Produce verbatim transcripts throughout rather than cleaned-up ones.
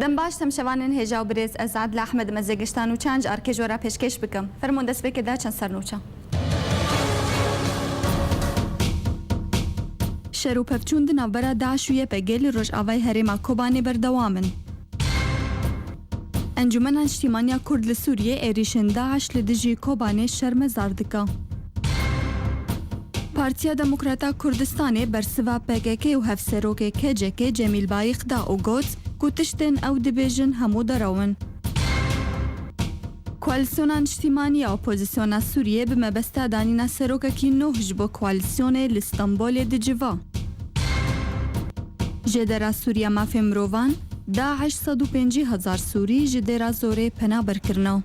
Dem baş, temşevanên hêja û birêz, ez Adile Ehmed, me zêgiştan û çend ji arkê ji we re pêşkêş bikim. Fermûn, destpêkê de çend sernûçe. Şer û pevçûn di navbera DAIŞ û YPG li rojavayê herêma Kobanê berdewam in. Encûmena Niştîmaniya Kurd li Sûriyê êrîşên DAIŞ li dijî Kobanê şermezar dike. Partiya Demokrata Kurdistanê bersiva PKK û hevserokê KCKê Cemîl Bayik da û got ku tiştên ew dibêjin hemû derew in. Koalîsyona Niştîmanî ya Opozisyona Sûriyê bi mebesta danîna serokekî nû ji bo koalîsyonê li Stenbolê diciva. Jêdera Sûriya Mafê Mirovan, DAIŞ sed û pêncî hezar Sûrî ji Dêra Zorê penaber kirine.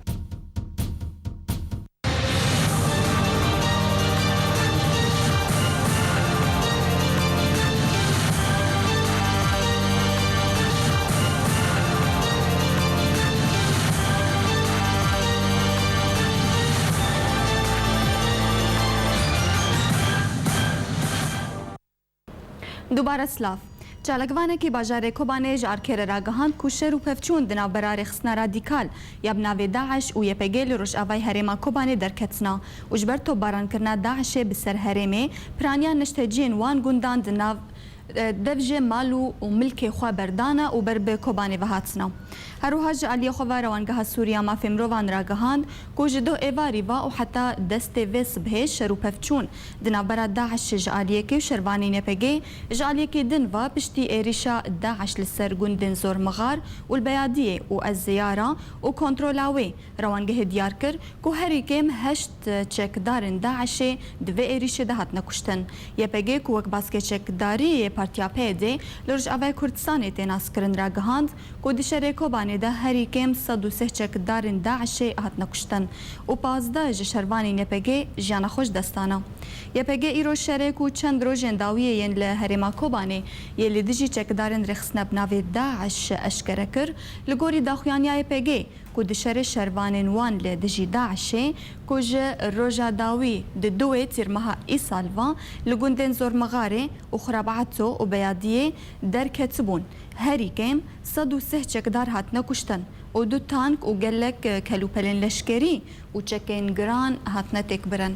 Dubare silav. Çalakvanekî bajarê Kobanê ji arkê re ragihand ku şer û pevçûn di navbera rêxistina radîkal ya bi navê DAIŞ û YPG li rojavayê herêma Kobanê derketina û ji ber topbarankirina DAIŞê bi ser herêmê, piraniya nişteciyên wan gundan di nav, e, dev jê mal û, û milkê xwe berdana û ber bi Kobanê ve hatina. Her wiha ji aliyê xwe ve Rewangeha Sûriya Mafê Mirovan ragihand ku ji doh êvarî ve û heta destê vê sibhê şer û pevçûn di navbera DAIŞ ji aliyekê û şervanên YPG ji aliyekê din ve piştî êrîşa DAIŞ li ser gundên Zormixar û li Beyadiyê û Ez Zeyara û kontrola wê, rewangehê diyar kir ku herî kêm heşt çekdarên DAIŞê di vê êrîşê de hatine kuştin. YPG ku wek baskê çekdarî yê Partiya PYDê li Rojavayê Kurdistanê tê naskirin ragihand ku di şerê Kobanê de herî kêm sed û sê çekdarên DAIŞê hatine kuştin û pazdeh ji şervanên YPG jiyana xwe ji dest dane. YPG îro şerê ku çend rojên dawiyê yên li herêma Kobanê yê li dijî çekdarên rêxistina bi navê DAIŞ eşkere kir, li gorî daxuyaniya YPG ku di şerê şervanên wan li dijî DAIŞê ku ji roja dawî di duwê tîrmeha îsal ve li gundên Zormixarê û Xurabato û Beyadiyê derketibûn, herî kêm sed û sih çekdar hatine kuştin û du tank û gelek kelûpelên leşkerî û çekên giran hatine têkbirin.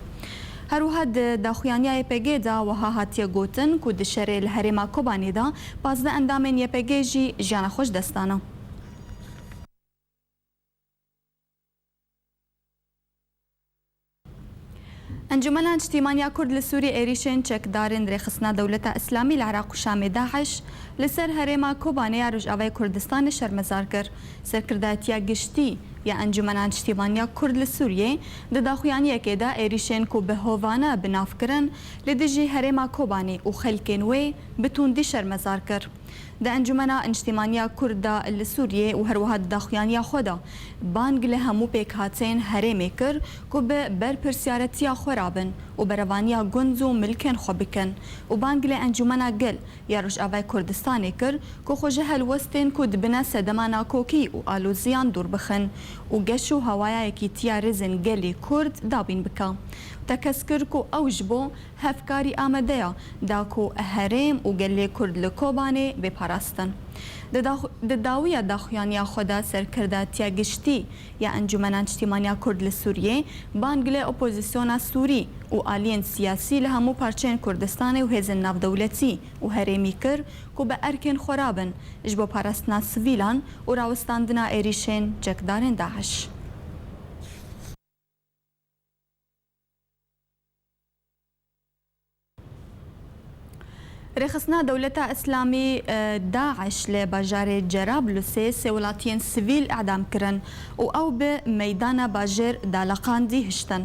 Her wiha di daxuyaniya YPGê de wiha hatiye gotin ku di şerê li herêma Kobanê de pazdeh endamên YPGê jî jiyana xwe ji dest dane. Encûmena Niştîmaniya Kurd li Sûriyê êrîşên çekdarên Rêxistina Dewleta Îslamî li Iraq û Şamê, DAIŞ, li ser herêma Kobanê ya Rojavayê Kurdistanê şermezar kir. Serkirdayetiya Giştî ya Encûmena Niştîmaniya Kurd li Sûriyê di daxuyaniyekê de êrîşên ku bi hovane bi nav kirin li dijî herêma Kobanê û xelkên wê bi tundî şermezar kir. Di Encûmena Niştîmaniya Kurd de li Sûriyê û her wiha di daxuyaniya xwe de bang li hemû pêkhateyên herêmê kir ku bi berpirsiyaretiya xwe rabin û berevaniya gund û milkên xwe bikin û bang li Encûmena Gel ya Rojavayê Kurdistanê kir ku xwe ji helwestên ku dibine sedema nakokî û aloziyan dûr bixin û geş û hewaya yekîtiya rêzên gelê Kurd dabîn bike. Tekez kir ku ew ji bo hevkarî amade ye, da ku herêm û gelê Kurd li Kobanê bê parastin. Di dax-, di dawiya daxuyaniya xwe de Serkirdatiya Giştî ya Encûmena Niştîmaniya Kurd li Sûriyê bang li opozisyona Sûrî û aliyên siyasî li hemû parçeyên Kurdistanê û hêzên navdewletî û herêmî kir ku bi erkên xwe rabin ji bo parastina sivîlan û rawestandina êrîşên çekdarên DAIŞ. Rêxistina Dewleta Îslamî, e, DAIŞ li bajarê Cerablusê sê welatiyên sivîl îdam kirin û ew bi meydana bajêr Daleqandî hiştin.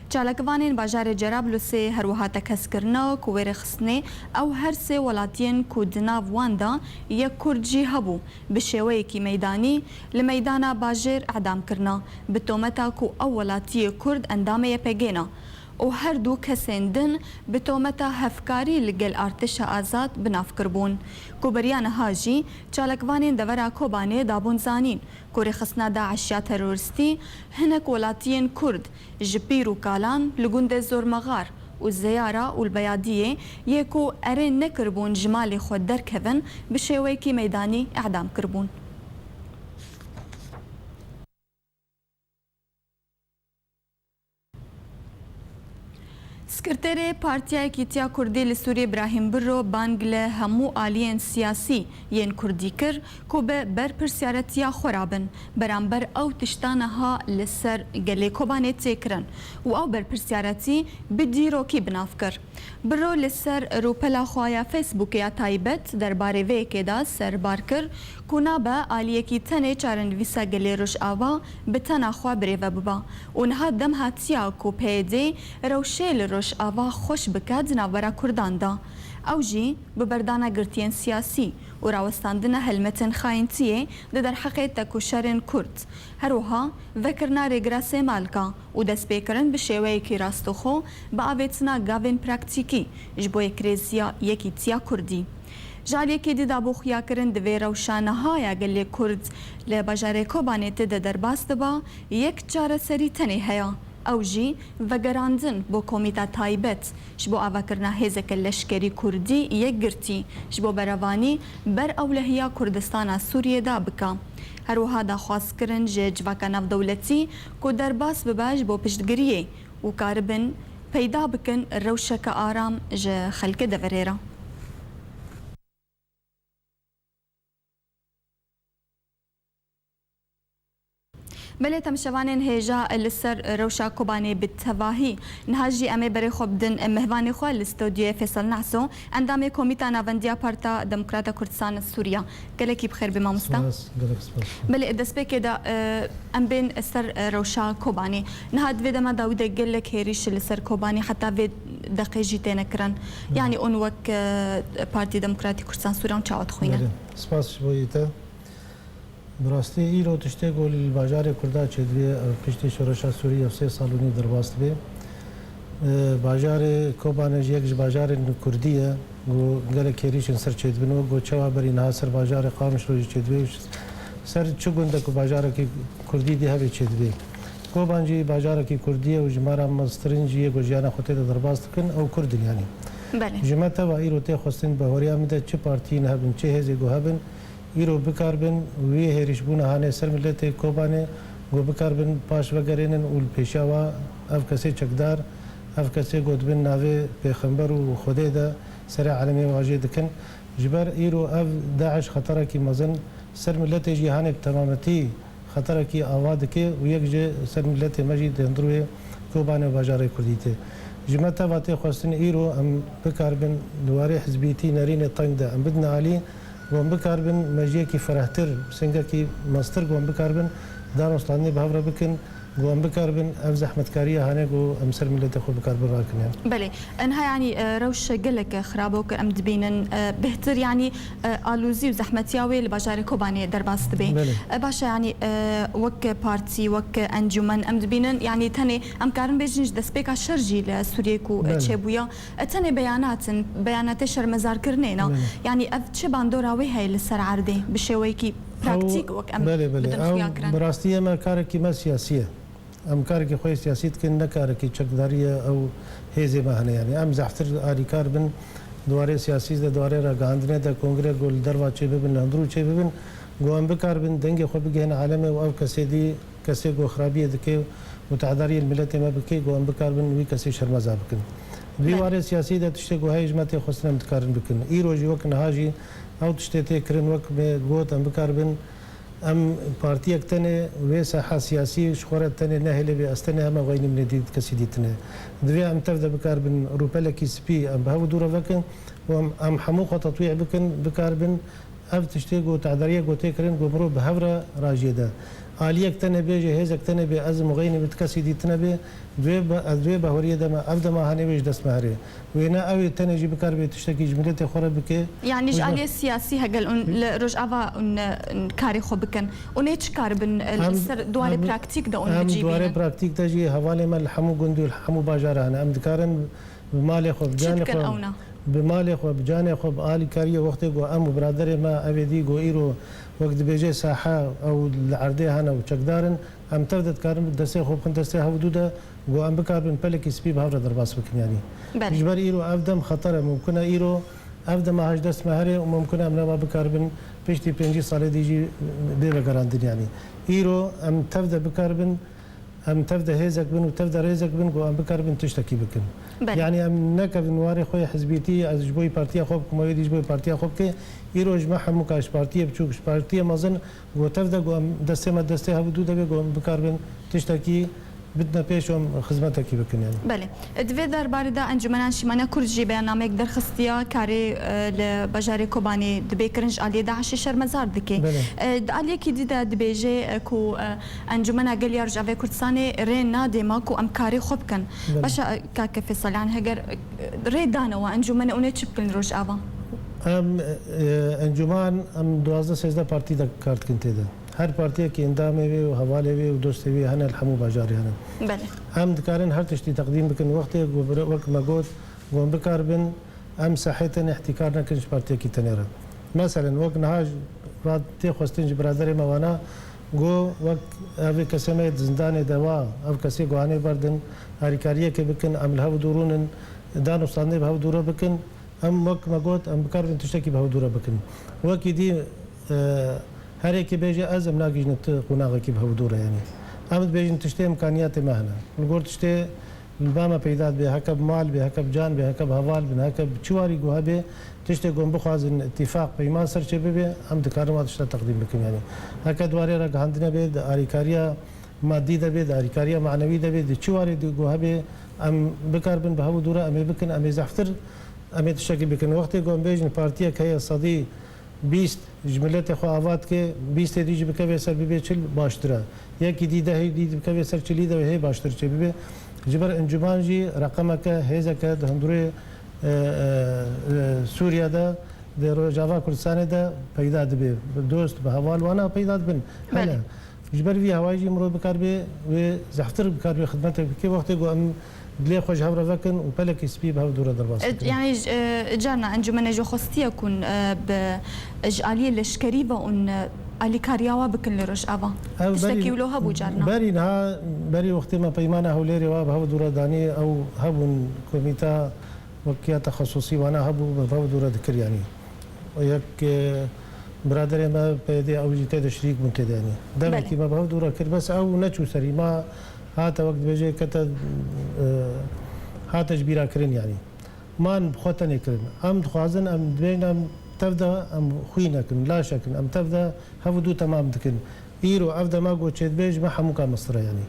Çalakvanên bajarê Cerablusê her wiha tekez kirine ku wê rêxistinê ew her sê welatiyên ku di nav wan de yek Kurd jî hebû, bi şêweyekî meydanî li meydana bajêr îdam kirine, bi tometa ku ew welatiyê Kurd endamê YPGê ne. û her du kesên din bi tometa hevkarî li gel artêşa azad bi nav kiribûn, ku beriya niha jî çalakvanên devera Kobanê dabûn zanîn ku rêxistina DAIŞ ya terorîstî hinek welatiyên Kurd ji pîr û kalan li gundê Zormexar û Zeyara û li Beyadiyê yê ku erê nekiribûn ji malê xwe derkevin, bi şêweyekî meydanî îdam kiribûn. Sekreterê Partiya Yekîtiya Kurdî li Sûriyê Birahîm Birro bang li hemû aliyên siyasî yên Kurdî kir ku bi berpirsiyaretiya xwe re bin beramber ew tişta niha li ser gelê Kobanê tê kirin û ew berpirsiyaretî bi dîrokî bi nav kir. Birro li ser rûpela xwe ya Facebookê ya taybet derbarê vê yekê de serbar kir ku nabe aliyekî tenê çarenivîsa gelê Rojava bi tena xwe birêve biba û niha dem hatiya ku P Y D rewşê li Rojava xweş bike di navbera Kurdan de. Ew jî bi berdana girtiyên siyasî û rawestandina helmetên xayîntiyê di derheqê tekoşerên Kurd, her wiha vekirina rêgira Sêmalka û destpêkirin bi şêweyekî rastixo bi avêtina gavên praktîkî ji bo yekrêziya yekîtiya Kurdî. Ji aliyekê dî daboxiyakirin divê rewşa niha ya gelê Kurd li bajarê Kobanê tê de derbas diba, yek çareserî tenê heye, ew jî vegerandin bo komîta taybet ji bo avakirina hêzeke leşkerî Kurdî yekgirtî ji bo berevanî ber ewlehiya Kurdistana Sûriyê de bike. Her wiha daxwazkirin ji civaka navdewletî ku derbas bibe ji bo piştgiriyê û karibin peyda bikin rewşeke aram ji xelkê deverêre. Belê, temaşevanên hêja li ser rewşa Kobanê bi tevahî. Niha jî em ê berê xwe bidin mehvanê xwe li studyoyê, Fêsal Naso, endamê Komîta Navendiya Parta Demokrata Kurdistan Sûriya. Gelekî bi xêr bê, mamosta. Spas, gelek spas. Belê, destpêkê de, e, em bên ser, e, rewşa Kobanê. Niha di vê dema dawî de gelek hêrîş li ser Kobanê heta vê deqê jî têne kirin. Belê. Yanî hûn wek, e, Partî Demokratîk Kurdistan Sûriyan çawa dixwînin? Belê. Spas ji bo yê te. Bi rastî îro tiştê ku li bajarê Kurda çêdibê, ev piştî şoreşa Sûrî ev sê sal û nîv derbas dibe. E, bajarê Kobanê jî yek ji bajarên Kurdî ye. Ku gelek hêrîşên ser çêdibin, wek ku çawa berî niha ser bajarê Qamişlo jî çêdibê, ser çi gundek ku bajarekî Kurdî dî hebe çêdibê. Koban jî bajarekî Kurdî ye û ji me re mestirîn jî yê ku jiyana xwe tê de derbas dikin, ew Kurd in yanî. Belê. Ji me teva îro tê xwestin bi horiya min de çi partiyên hebin, çi hêzê ku hebin, îro bikarbin wê hêrişbûna hanê ser miletê Kobanê, ku bikarbin paş vegerênin û li pêşiya wa ev kesê çekdar, ev kesê ku dibin navê pêxember û Xwedê de serê alemê wajê dikin. Ji ber îro ev DAIŞ xeterekî mezin ser miletê jî hanê bi temametî xeterekî ava dike û yek ji ser miletê me jî di hundirê Kobanê û bajarê Kurdî tê. Ji me teva tê xwestin îro em bikaribin di warê hizbîtî nerînê teng de em bidin alî, ku em bikaribin mejiyekî ferehtir, singekî mestir ku em bikaribin danûstandinê bi hev re bikin, ku em bikaribin ev zehmetkariya hane ku em ser miletê xwe bikaribin rakine. Belê. Niha, yanî, e, rewş gelek xirab e, wek em dibînin, e, bêhtir, yanî, e, alozî û zehmetiya wê li bajarê Kobanê derbas dibe. Belê. E, baş e, yanî, e, wek partî, wek encûmen em dibînin, yanî tenê em karin bêjin ji destpêka şer jî li Sûriyê ku, e, Belê. çêbûya, e, tenê beyanat in, beyanatê şermezarkirinê ne. Belê. Yanî ev çi bandora wê heye li ser erdê bi şêweyekî praktîk wek em Belê, belê. bidin Ew xuya kirin? Bi rastî ye me karekî me siyasî ye. Em karekî xwe yê siyasî dikin, ne karekî çekdarî ye ew hêzê me hene. Yanî em zehftir alîkar bin di warê siyasî de, di warê ragihandinê de, kongre ku li derva çêbibin, li hundirû çêbibin, ku em bikaribin dengê xwe bigihînin alemê û ev kesê dî, kesê ku xirabiyê dike û tehdariyê li miletê me bike, ku em bikaribin wî kesê şermeza bikin. Di vî Belê. warê siyasî de tiştê ku heye ji me tê xwestin em dikarin bikin. Îro jî wek niha jî ew tiştê tê kirin, wek me got em bikaribin Em partiyek tenê wê saha siyasî ji xwe re tenê nehêlê bê, ez tenê heme xweyinî min ê dî kesî dîtine. Divê em tev de bikarbin rûpelekî spî em bi hev û dû re vekin û em, em hemû xwe tetwîh bikin, bikaribin ev tiştê ku tehdariye ku tê kirin ku mirov bi hev re rajiyê de. Aliyek tenê bêje, hêzek tenê bê, ez im xweyinî min kesî dîtine bê, divê be-, ez divê behoriyê de me, ev dema hanê wê ji dest me herê. Wêne ew ê tenê jî bikaribe tiştekî ji miletê xwe re bike. Yanî ji Wêne aliyê siyasî hegel hûn li Rojava hûn, e, karê xwe bikin, hûn ê çi karibin, e, li Em, ser di warê em, praktîk de hûn em di warê bicîbînin? praktîk de jî hevalê me li hemû gund û li hemû bajara hene. Em dikarin bi malê xwe, bi Çi canê dikin xwe, ewna? bi malê xwe, bi canê xwe, bi alîkariyê wextê ku em û biraderê me ev ê dî ku îro wek dibêje saha ew li erdê hene û çekdar in, Em tev de dikarin destê xwe bixin destê hev û dû de, ku em bikaribin pelekî spî bi hev re derbas bikin, yanî. Belê. Ji ber îro ev dem xeter e, mumkin e îro ev dema hej dest me herê û mumkin e em nava bikaribin piştî pêncî salê dî jî bê vegerandin, yanî. Îro em tev de bikaribin, em tev de hêzek bin û tev de rêzek bin, ku em bikaribin tiştekî bikin. Belê. Yanî em nekevin warê xwe yê hizbîtî, ez ji bo yî partiya xwe bikim, ew ê dî ji bo yî partiya xwe bike. Îro ji me hemû ka ji partiyê biçûk, ji partiyê mezin, got tev de, got em destê me destê hev û dû de be, got em bikaribin tiştekî bidine pêş û em xizmetekî bikin yanî. Belê. Di vê derbarê de Encûmena Niştîmaniya Kurd jî beyannameyek derxistiye, karê, e, li bajarê Kobanê dibê kirin ji aliyê DAIŞê şermezar dike. Belê. E, di aliyekî dî de dibêje, e, ku, e, Encûmena Gel ya Rojavayê Kurdistanê rê nade me ku em karê xwe bikin. Belê. Baş e, kake Fêsal, yanî heger, e, rê dane we encûmenê, hûn ê çi bikin li Rojava? Em, e, encûman, em duwazdeh sêzdeh partî de kar dikin tê de. Her partiyekî endamê wê û hevalê wê û dostê wê hene, li hemû bajarê hene. Belê. Em dikarin her tiştî teqdîm bikin. Wextê ku bire-, wek me got, ku em bikaribin, em sehê tenê îhtîkar nekin ji partiyekî tenê re. Meselen, wek niha ji, va tê xwestin ji biraderê me wana, got, wek ev ê kesê me yê di zindanê de wa, ev kesê guhanê berdin, harîkariyekê bikin, em li hev dû rûnin, dan û standê bi hev dû re bikin. Em, wek me got, em bikaribin tiştekî bi hev dû re bikin. Wekî dî, e, her yekê bêje, ez, em nagihîjin ti qonaxekî bi hev dû re, yanî. Em dibêjin tiştê îmkaniyetê me hene. Li gor tiştê li ba me peyda dibe, heke bi mal be, heke bi can be, heke bi heval bin, heke bi çi warî ku hebe, tiştê ku em bixwazin îtîfaq, peyman ser çê bibe, em dikarin wa tişta teqdîm bikin, yanî. Heke di warê ragihandinê be, di alîkariya madî de be, di alîkariya manewî de be, di çi warê de ku hebe, em bikaribin bi hev û dû re, em ê bikin, em ê zehftir, em ê tiştekî bikin. Wextê ku em bêjin partiyek heye sedî bîst ji miletê xwe ava dike, bîstê dî jî bikeve ser bibê çil baştir e. Yekî dî dehê dî bikeve ser çilî de hê baştir çê bibe. Ji ber encûman jî reqemeke, hêzeke di hundirê, e, e, e, Sûriye de, di Rojava Kurdistanê de peyda dibe. Bi dost, bi heval wana peyda dibin. Belê. Hene. Ji ber vî hewayî jî mirov bikaribe wê zehftir bikaribe xidmetek bike, wextê ku em dilê xwe ji hev re vekin û pelekî spî bi hev dû re derbas E, bikin. Yanî, e, carna encûmenê jî xwestiye ku, e, bi, ji aliyê leşkerî ve hûn, e, alîkariya we bikin li Rojava. Ev Tiştekî berî, wilo hebû carna. Berî niha, berî wextê me peymana Hewlêrê wa bi hev dû re danî, ew hebûn komîta wek ya texesusî wana hebû, bi hev dû re dikir yanî. Yek, e, biraderê me P Y D, ew jî tê de şirîk bûn tê de, yanî. Demekî Belê. me bi hev dû re kir, bes ew neçû serî. Ma hate, wek dibêje, kete, e, hate ji bîra kirin, yanî. Man bi xwe tenê kirin. Em dixwazin, em dibêjin, em tev de em xwînekin, laşekin. Em tev de hev û dû temam dikin. Îro ev dema ku çêdibe ji me hemûka mestir e, yanî.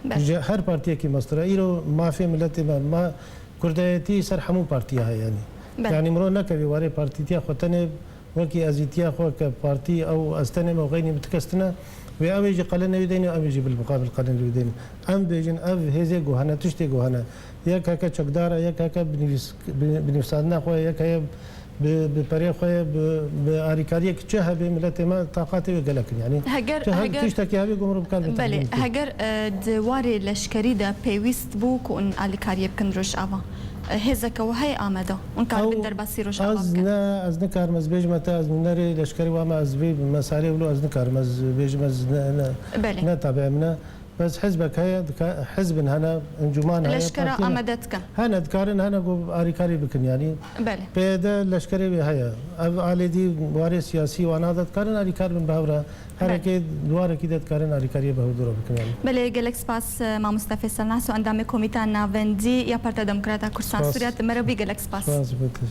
Belê. Ji her partiyekî mestir e. Îro mafê miletê me, ma Kurdayetî ser hemû partiya heye, yanî. Belê. Yanî mirov nekevê warê partîtiya xwe tenê wekî ezîtiya xwe ke partî ew ez tenê me û xeynî min ti kes tine, wê ew ê jî qelenê wî deyne, em ê jî bilmuqabil qelenê wî deyne. Em bêjin ev hêzê ku hene, tiştê ku hene. Yek heke çekdar e, yek heke binivîs-, bi-, binivîsandina xwe ye, yek heye bi, bi perê xwe ye, bi, bi alîkariyek çi hebe, miletê me taqatê wê gelek in. Yanî Heger, tu her heger tiştekî hebe ku mirov bikar Belê, bikar. Heger, e, di warê leşkerî de pêwîst bû ku hûn alîkariyê bikin Rojava. E, hêzeke we heye Ameda? Hûn karibin Ew derbasî Rojava ez bikin? Ne, ez nikarim, ez bêjime te, ez nûnerê leşkerî wa me, ez vê meselê wilo ez nikarim, ez bêjim, ez ne, ne, Belê. ne tabiya min e. Bes hizbek heye, dika-, hizbin hene, encûman heye, Leşkera partiyên amade dikin. Hene, dikarin hene ku alîkarî bikin, yanî. Belê. P Y D leşkerê wê heye. Ev alê dî warê siyasî wana de dikarin alîkar bin bi hev re. Her Belê. yekê di warekî de dikarin alîkariyê bi hev dû re bikin, yanî. Belê, gelek spas, e, mamoste Fêsal Naso, endamê Komîta Navendî ya Partiya Demokrata Kurdistan Spas. Sûriye, tu merivî gelek spas. Spas, bitir.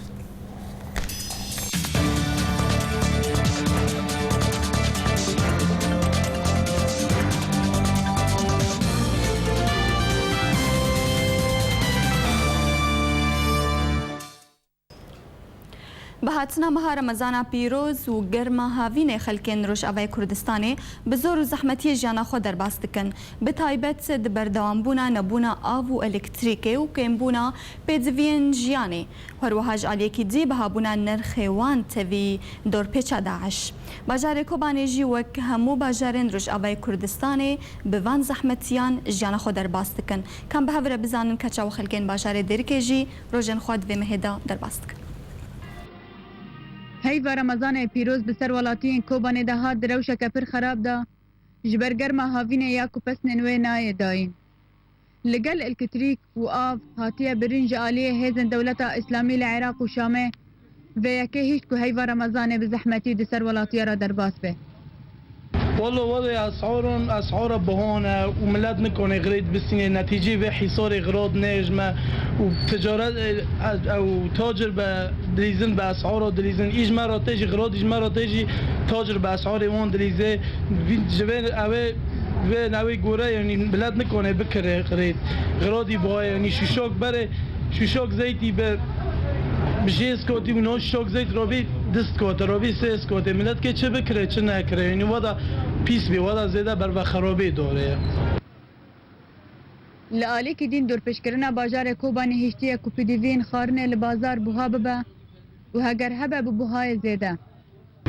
Bi hatina meha Remezana pîroz û germa havînê xelkên Rojavayê Kurdistanê bi zor û zehmetiyê jiyana xwe derbas dikin. Bi taybet di berdewambûna nebûna av û elektrîkê û kêmbûna pêdiviyên jiyanê. Her wiha ji aliyekî dî bihabûna nirxê wan tevî dorpêça DAIŞ. Bajarê Kobanê jî wek hemû bajarên Rojavayê Kurdistanê bi van zehmetiyan jiyana xwe derbas dikin. Ka em bi hev re bizanin keça we xelkên bajarê Dêrikê jî rojên xwe di vê mehê de derbas dikin. Heyva Remezanê pîroz bi ser welatiyên Kobanê de hat di rewşeke pir xerab de, ji ber germa havînê ya ku pesnên wê nayê dayîn. Li gel elektrîk û av hatiye birîn ji aliyê hêzên Dewleta Îslamî li Iraq û Şamê, vê yekê hişt ku heyva Remezanê bi zehmetî di ser welatiya re derbas be. Walla, walla, es'aran, es'ara bihane û millet nikane xirêt bisîne, netîcê vê hîsarê xirad nejme û ticaret, e, e, ew tacir be dilîzin, be es'ara dilîzin. Î ji me re tê jî xirad, î ji me re tê jî tacir be es'arê wan dilîze. Vî, ji vê ew ê, vê newê gore, yanî millet nikane bikire xirêt. Xiradî bihaye, yanî şûşok berê, şûşok zeytî bi, bi jê skatî û no şûşok zeyt robî du skatê, robî sê skatê. Millet kê çi bikire, çi nekire. Yanî wada pîs bî, wada zêde berve xerabî dore ye. Li alîkî din dorpêçkirina bajarê Kobanê hiştiye ku pidîviyên xwarinê li bazar buha bibe û heger hebe bi buhayê zêde.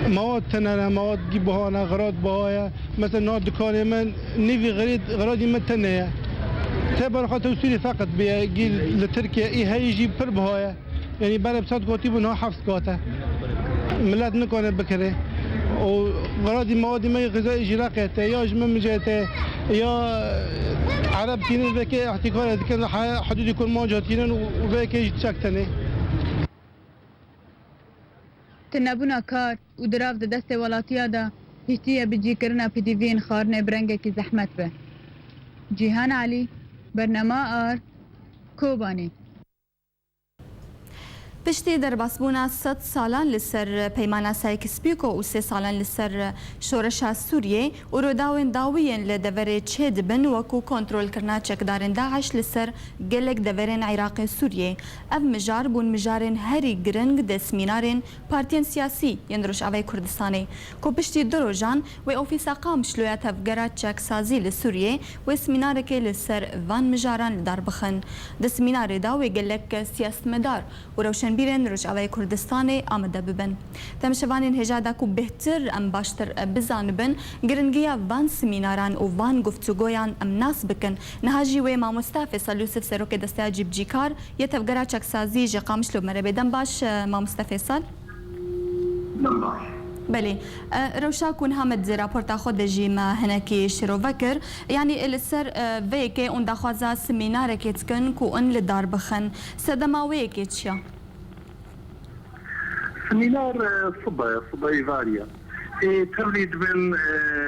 Mewad tene ne, mewad gî buha ne, xirad buha ye. Mesela niha dikanê min nîvî xirîd, xiradî min tene ye. Te berxwe tewsîrî feqet bûye, gî li Tirkiye î heyî jî pir buha ye. Yanî berê bi sed katî bû, niha heft kat e. Milet nikane bikire. Û xiradî mewadî me yê xizayî jî reqê te, ya ji min mijê te, ya Ereb tînin vekê îhtîkarê dikin, he-, hidûdî Kurmanca tînin û, û vekê jî çek tenê. Tunebûna kar û dirav di destê welatiya de hiştiye bi cîkirina pidîviyên xwarinê bi rengekî zehmet be. Cîhan Elî, Bernama Ar, Kobanê. Piştî derbasbûna sed salan li ser Peymana Sykes-Picot û sê salan li ser Şoreşa Sûriyê û rûdawên dawî yên li deverê çêdibin, wekû kontrolkirina çekdarên DAIŞ li ser gelek deverên Iraqê Sûriyê. Ev mijar bûn mijarên herî giring di semînarên partiyên siyasî yên Rojavayê Kurdistanê, ku piştî du rojan wê Ofîsa Qamişlo ya Tevgera Çeksazî li Sûriyê wê semînarekê li ser van mijaran li dar bixin. Di semînarê de wê gelek siyasetmedar û rewşenbîrên Rojavayê Kurdistanê amade bibin. Temaşevanên hêja da ku bêhtir em baştir bizanibin giringiya van semînaran û van guftûgoyan em nas bikin, niha jî wê Mamoste Fêsal Yûsif, serokê Desteya Cîbicîkar yê Tevgera Çeksazî ji Qamişlo, bi me re bê. Dem baş, Mamoste Fêsal. Dem baş. Belê. E, rewşa ku niha me di raporta xwe de jî me hinekî şirove kir. Yanî, e, li ser, e, vê yekê hûn daxwaza semînarekê dikin ku hûn li dar bixin. Sedema wê yekê çi ye? Semînar, e, sibe ye, sibe îvarî ye. Ê tevlî dibin, e,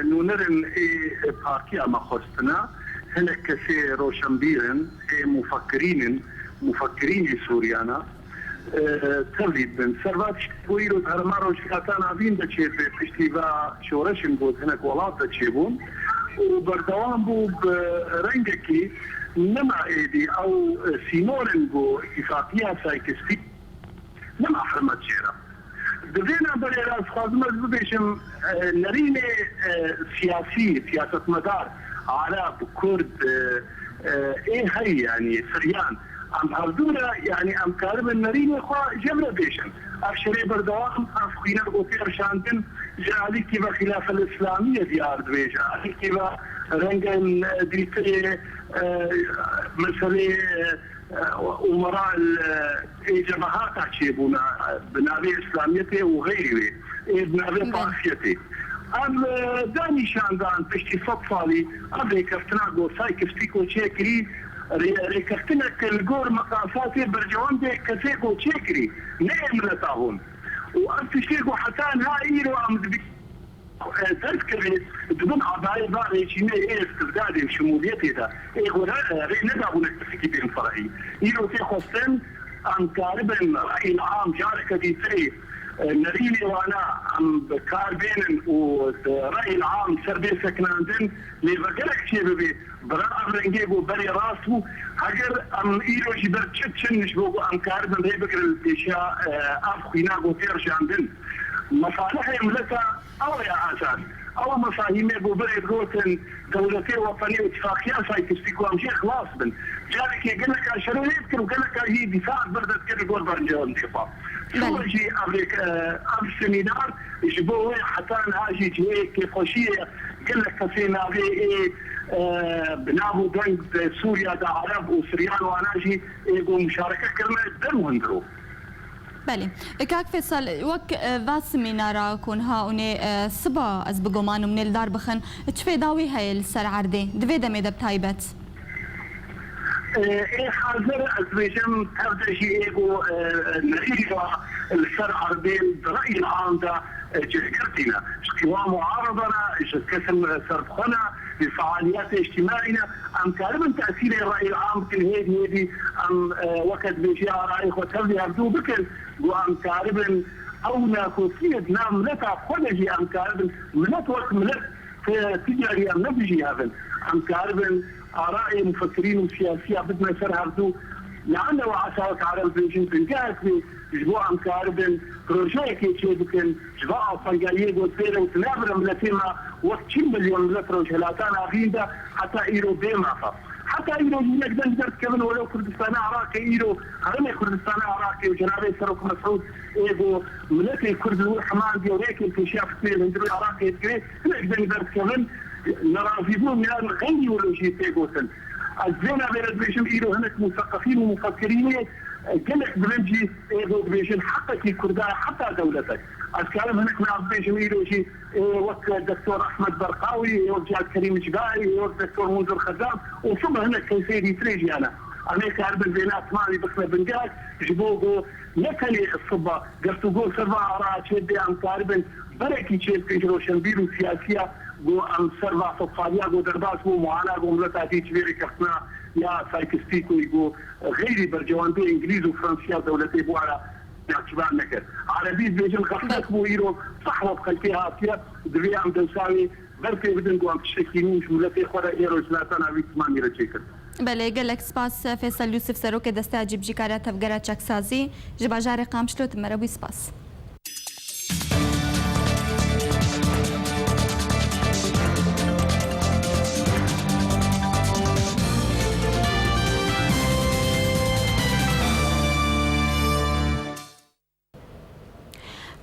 nûnerin ê, e, partiya me xwestine. Hinek kesê roşenbîr in, ê mufekirîn in, mufekirînê Sûriyana. E, tevlî dibin. Ser va tiştê ku îro di herêma Rojhilata Navîn de çêdibe, piştî va şoreşên ku di hinek welat de çêbûn û berdewam bû bi rengekî nema êdî ew, e, sîmolên ku îtifaqiya Sykes-Picot nema hurmet jê re. Di vê navberê de ez dixwazim ez bibêjim, e, nerînê, e, siyasî, siyasetmedar, Arab, Kurd, e, e, ê heyî, yanî Siryan, em hevdû re, yanî em karibin nerînê xwe ji vir re bêjin. Ev şerê berdewam, ev xwîner got tê rişandin, ji alîkî ve Xilafel Îslamiyê diyar dibe, ji alîkî ve rengên, e, dîtirê, e, meselê, e, umera, e, ê cemahata çêbûne, e, bi navê Îslamiyetê û xeyrî wê, ê bi navê Belê. Taifiyetê. Ev, e, danîşandan piştî sed salî, ev rêkeftina ku Sykes-Picot çêkirî, rê-, rêkeftinek li gor meqasatê bercewendê kesê ku çêkirî, ne ê mileta hûn. Û ev tiştê ku heta niha îro em dibî-, e, derdikeve di bin adayê va rejîmê ê îstibdadê û şimûliyetê de, ê ku re-, rê nedabûne kesekî bên ferehî. Îro tê xwestin, em karibin reyîl am careke dîtirê, e, nerînê wana em bi kar bênin û, e, reyîl am ser bê sekinandin, lê vegerek çêbibe, bira ev rengê ku berê rast bû, heger em îro jî ber çi çin ji bo ku em karibin rê bigirin li pêşiya, e, ev xwîna ku tê rişandin. Mesalihê mileta ew ye esas. Ew mefahîmê ku berê digotin dewletê wetenî û îtifaqiya Sykes-Picot em jê xilas bin. Carekê geleka şerê lê dikir û geleka jî dîfa berde dikir li gor bercewendê xwe. Belê. Şû jî ev rêk-, e, ev semînar ji bo wê heta niha jî cihê kêfxweşiyê gelek kesê navê ê, e, bi nav û deng di Sûriya de Ereb û Siryan wana jî ê ku muşareke kirine der û hundir o. Belê. Kak Fêsal, wek, e, va semînara ku niha hûn ê, e, siba ez bi guman û min ê li dar bixin, çi fêda wî heye li ser erdê, di vê demê de bi taybet? E, ê hazir ez dibêjim, tev de jî ê ku, e, nerîna li ser erdê di reyî am de cihgirtî ne, ji qîwa muarada ne, ji kesin serbixwe ne, ji fealiyetê îctîmaî ne. Em karibin tesîrê rayî am bikin hêdî hêdî. Em, e, weke dibêjî arayê xwe tevlî hevdû bikin, ku em karibin ew nakokiyê di nav mileta xwe de jî em karibin milet wek milet ti, ti carî em nebijî hevin. Em karibin arayê mufekirîn û siyasiya bidine ser hevdû. Leanne we esa wek ereb dibêjin bingehek bê, ji bo em karibin projeyekê çêbikin, ji va astengayiyê got bêre û tinabire miletê me wek çil milyon milet Rojhilata Navîn de heta îro bê mafe. Heta îro hinek deng derdikevin welew Kurdistana Iraqê îro, Herêmê Kurdistana Iraqê û cenabê Serok Mesûd ê ku miletê Kurd li wir hemandiye û rêkên pêşiya fitneyê li hundirê Iraqê digire, hinek deng derdikevin, nerazîbûn yan xeyrî wilo jî tê gotin. Ez vê navê re dibêjim, îro hinek museqefîn û mufekirînê gelek bilind jî ê ku dibêjin heqekî Kurda ye heta dewletek. Ez karim hinek nav bibêjim îro jî, ê wek Doktor Ehmed Berqawî, ê wek Cihat Kerîm Cibay, ê wek Doktor Munzir Xezam û sima hinek kesê dîtirê jî hene. Em ê karibin vêna timamî bixine bingehek ji bo ku ne tenê siba, gertûgo ser va ara çêbê, em karibin berekî çêbikin ji roşenbîr û siyasiya ku em ser va sed saliya ku derbas bû, muana ku mileta dî ji vê rêkeftina ya Sykes-Picot ku xeyrî bercewendê Îngilîz û Fransiya dewletê bi wan re navçivan nekir. Erebî dibêjin xeflet bû, îro sehwa bi xelkê hatiye, divê em dewsa wê ber pê bidin ku em tiştekî nû ji miletê xwe re ê Rojhilata Navîn timamî re çêkin. Belê, gelek spas Fêsel Yûsif, Serokê Desteya Cîbicîkariya Tevgera Çeksazî ji bajarê Qamişlo, tu me re bûyî, spas.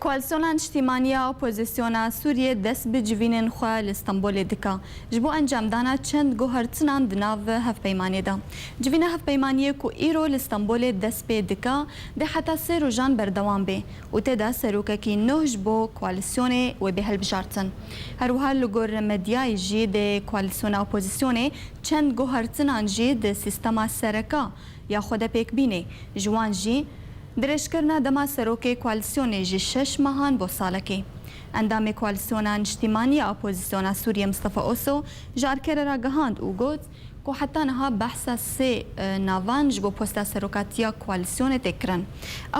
Koalîsyona Niştîmanî ya Opozîsyona Sûriyê dest bi civînên xwe li Stenbolê dike, ji bo encamdana çend guhertinan di nav hevpeymanê de. Civîna hevpeymaniyê ku îro li Stenbolê dest pê dike, dê heta sê rojan berdewam bê û tê de serokekî nû ji bo koalîsyonê wê bê hilbijartin. Her wiha li gor medyayê jî dê koalîsyona opozîsyonê çend guhertinan jî di sîstema sereka ya xwe de pêk bînê. Ji wan jî dirêjkirina dema serokê koalîsyonê ji şeş mehan bo salekê. Endamê Koalîsyona Niştîmanî ya Opozîsyona Sûriyê Mistefa Oso ji Arkerê re gihand û got ku heta niha behsa sê, e, navan ji bo posta serokatiya koalîsyonê tê kirin.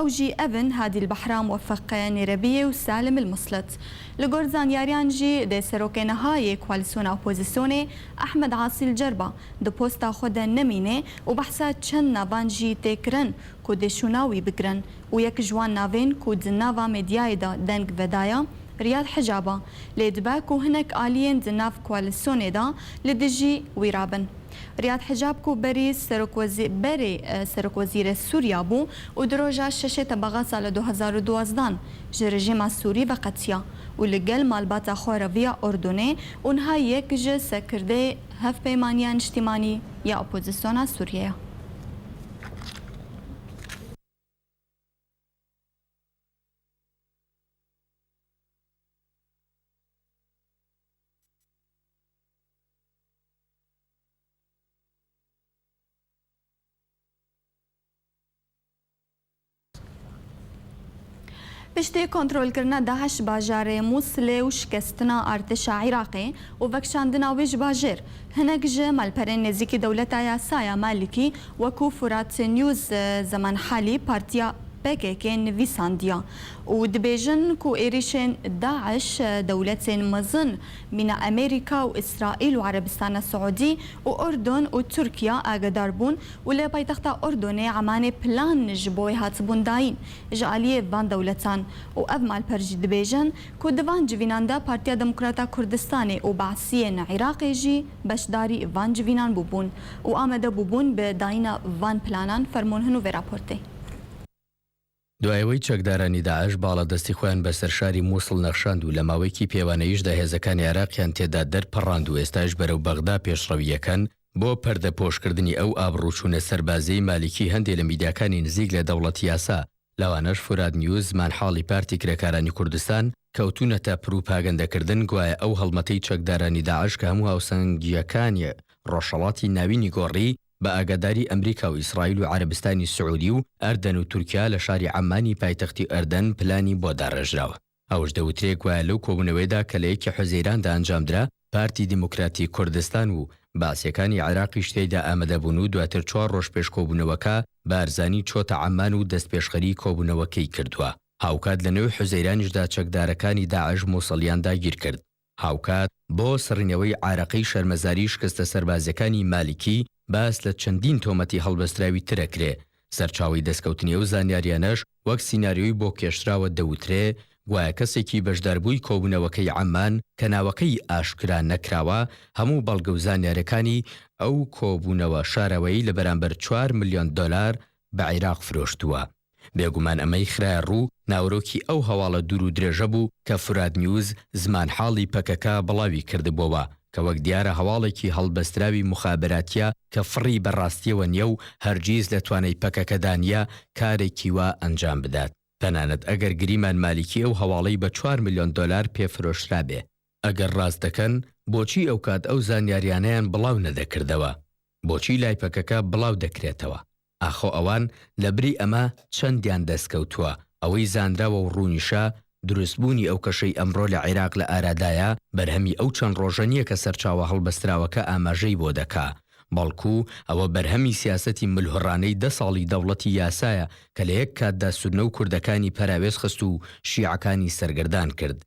Ew jî ev in: Hadî El Behra, Muwefeq Nêrebiyê û Salim El Muslet. Li gor zanyariyan jî dê serokê niha yê Koalîsyona Opozîsyonê Ehmed Asî El Cerba di posta xwe de nemîne û behsa çend navan jî tê kirin ku dê şûna wî bigirin û yek ji wan navên ku di nava medyayê de deng vedaya Riyad Hicab e, lê dibe ku hinek aliyên di nav koalîsyonê de li dijî wî rabin. Riyad Hicab ku berî serokwezî-, berê, e, serokwezîrê Sûriya bû û di roja şeşê Tebaxa sala du hezar û duwazdan ji rejîma Sûrî veqetiya û li gel malbata xwe reviya Urdunê û niha yek ji sekirdê Hevpeymaniya Niştîmanî ya Opozîsyona Sûriyê ye. Piştî kontrolkirina DAIŞ bajarê Mûsilê û şikestina artêşa Iraqê û vekişandina wê ji bajêr, hinek ji malperên nêzîkî dewleta yasa ya Malikî wekû Furat News, e, zemanhalî partiya P K K nivîsandiya û dibêjin ku êrîşên DAIŞ, e, dewletên mezin mîna Amerîka û Îsraîl û Erebistana Siûdî û Urdun û Tirkiye agehdar bûn û li paytexta Urdunê Emanê plan ji bo wê hatibûn dayîn ji aliyê van dewletan û ev malper jî dibêjin ku di van civînan de Partiya Demokrata Kurdistanê û Beesiyên Iraqê jî beşdarî van civînan bûbûn û amade bûbûn bi dayîna van planan. Fermûn hin û vê raportê. دوای ئەوەی چەکدارانی داعش باڵەدەستی خۆیان بەسەر شاری موسڵ نەخشاند و لە ماوەیەکی پێوانەییشدا هێزەکانی عێراقیان تێدا دەرپەڕاند و ئێستاش بەرەو بەغدا پێشڕەوی یەکەن، بۆ پەردەپۆشکردنی ئەو ئابڕووچوونە سەربازیەی مالیکی هەندێک لە میدیاکانی نزیک لە دەوڵەتی یاسا، لەوانەش فورات نیوز، زمانحاڵی پارتی کرێکارانی کوردستان، کەوتوونەتە پروپاگەندەکردن گوایە ئەو هەڵمەتەی چەکدارانی داعش کە هەموو هاوسەنگییەکانی ڕۆژهەڵاتی ناوینی گۆڕی، بە ئاگاداری ئەمریکا و ئیسرائیل و عەرەبستانی سعودی و ئەردەن و تورکیا لە شاری عەممانی پایتەختی ئەردەن پلانی بۆ داڕێژراوە. ئەوەش دەوترێ گوایە لەو کۆبوونەوەیەدا کە لە یەکی حوزەیراندا ئەنجامدرا، پارتی دیموکراتی کوردستان و بەعسیەکانی عێراقیش تێیدا ئامادەبوون و دواتر چوار ڕۆژ پێش کۆبوونەوەکە بارزانی چۆتە عەممان و دەستپێشخەری کۆبوونەوەکەی کردووە. هاوکات لە نەوەی حوزەیرانیشدا چەکدارەکانی داعش موسڵیان داگیر کرد. هاوکات بۆ سڕینەوەی عێراقی شەرمەزاری شکستە سەربازیەکانی مالیکی باس لە چەندین تۆمەتی هەڵبەستراوی ترەکرێ. سەرچاوەی دەستکەوتنی ئەو زانیاریانەش وەک سیناریۆی بۆ کێشراوە دەوترێ، گوایە کەسێکی بەشداربووی کۆبوونەوەکەی عەممان کە ناوەکەی ئاشکرا نەکراوە، هەموو بەڵگە و زانیارەکانی ئەو کۆبوونەوە شارەوەی لە بەرامبەر چوار ملیۆن دۆلار بە عێراق فرۆشتووە. بێگومان ئەمەی خرایە ڕوو، ناوەرۆکی ئەو هەواڵە دوور و درێژە بوو کە فرات نیوز زمان حاڵی پەکەکە بڵاوی کردبووەوە، کە وەک دیارە هەواڵێکی هەڵبەستراوی مخابراتیە کە فڕی بەڕاستیەوە نیە و هەرگیز لە توانای پەکەکەدا نیە کارێکی وا ئەنجام بدات. تەنانەت ئەگەر گریمان مالیکی ئەو هەواڵەی بە چوار ملیۆن دۆلار پێ فرۆشرابێ. ئەگەر ڕاست دەکەن، بۆچی ئەو کات ئەو زانیاریانەیان بڵاو نەدەکردەوە؟ بۆچی لای پەکەکە بڵاو دەکرێتەوە؟ ئاخۆ ئەوان لە بری ئەمە چەندیان دەستکەوتووە؟ ئەوەی زانراوە و ڕوونیشە، دروستبوونی ئەو کەشەی ئەمڕۆ لە عێراق لە ئارادایە، بەرهەمی ئەو چەند ڕۆژە نییە کە سەرچاوە هەڵبەستراوەکە ئاماژەی بۆ دەکا، بەڵکو ئەوە بەرهەمی سیاسەتی ملهوڕانەی دە ساڵی دەوڵەتی یاسایە کە لە یەک کاتدا سوننە و کوردەکانی پەراوێز خست و شیعەکانی سەرگەردان کرد.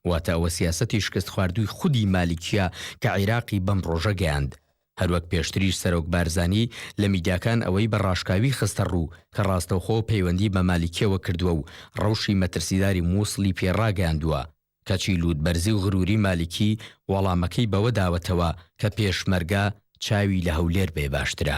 واتە ئەوە سیاسەتی شکست خواردووی خودی مالیکیە کە عێراقی بەم ڕۆژە گەیاند. هەروەک پێشتریش سەرۆک بارزانی لە میدیاکان ئەوەی بە ڕاشکاوی خستە ڕوو کە ڕاستەوخۆ پەیوەندی بە مالیکیەوە کردووە و ڕەوشی مەترسیداری مووسڵی پێ ڕاگەیاندووە، کەچی لووتبەرزی و غروری مالیکی وەڵامەکەی بەوە داوەتەوە کە پێشمەرگە چاوی لە هەولێر بێ باشترە.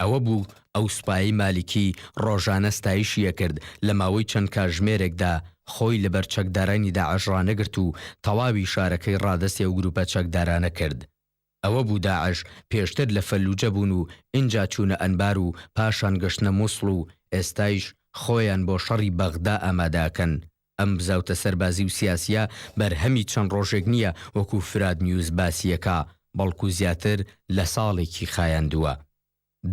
ئەوە بوو ئەو سوپایەی مالیکی ڕۆژانە ستایشی ئەکرد، لە ماوەی چەند کاژمێرێکدا خۆی لەبەر چەکدارانی داعش ڕانەگرت و تەواوی شارەکەی ڕادەستی ئەو گروپە چەکدارانە کرد. ئەوە بوو داعش پێشتر لە فەلوجە بوون و ئینجا چوونە ئەنبار و پاشان گەشتنە موسڵ و ئێستایش خۆیان بۆ شەڕی بەغدا ئامادە ئەکەن. ئەم بزاوتە سەربازی و سیاسیە بەرهەمی چەند ڕۆژێک نییە وەکو فرات نیوز باسیەکا، بەڵکو زیاتر لە ساڵێکی خایاندووە.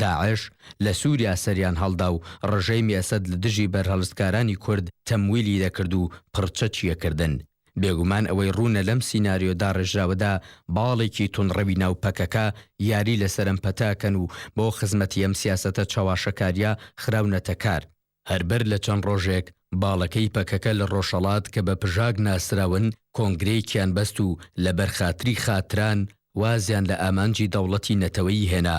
داعش لە سووریا سەریان هەڵدا و ڕژێمی ئەسەد لە دژی بەرهەڵستکارانی کورد تەمویلی دەکرد و پڕچەچیە کردن. بێگومان ئەوەی ڕوونە لەم سیناریۆ داڕێژراوەدا باڵێکی تونڕەوی ناو پەکەکە یاری لەسەر ئەم پەتاکەن و بۆ خزمەتی ئەم سیاسەتە چەواشەکاریە خراونەتە کار. هەر بەر لە چەند ڕۆژێک باڵەکەی پەکەکە لە ڕۆژهەڵات کە بە پژاک ناسراون کۆنگرەیەکیان بەست و لە بەرخاتری خاتران وازیان لە ئامانجی دەوڵەتی نەتەوەیی هێنا،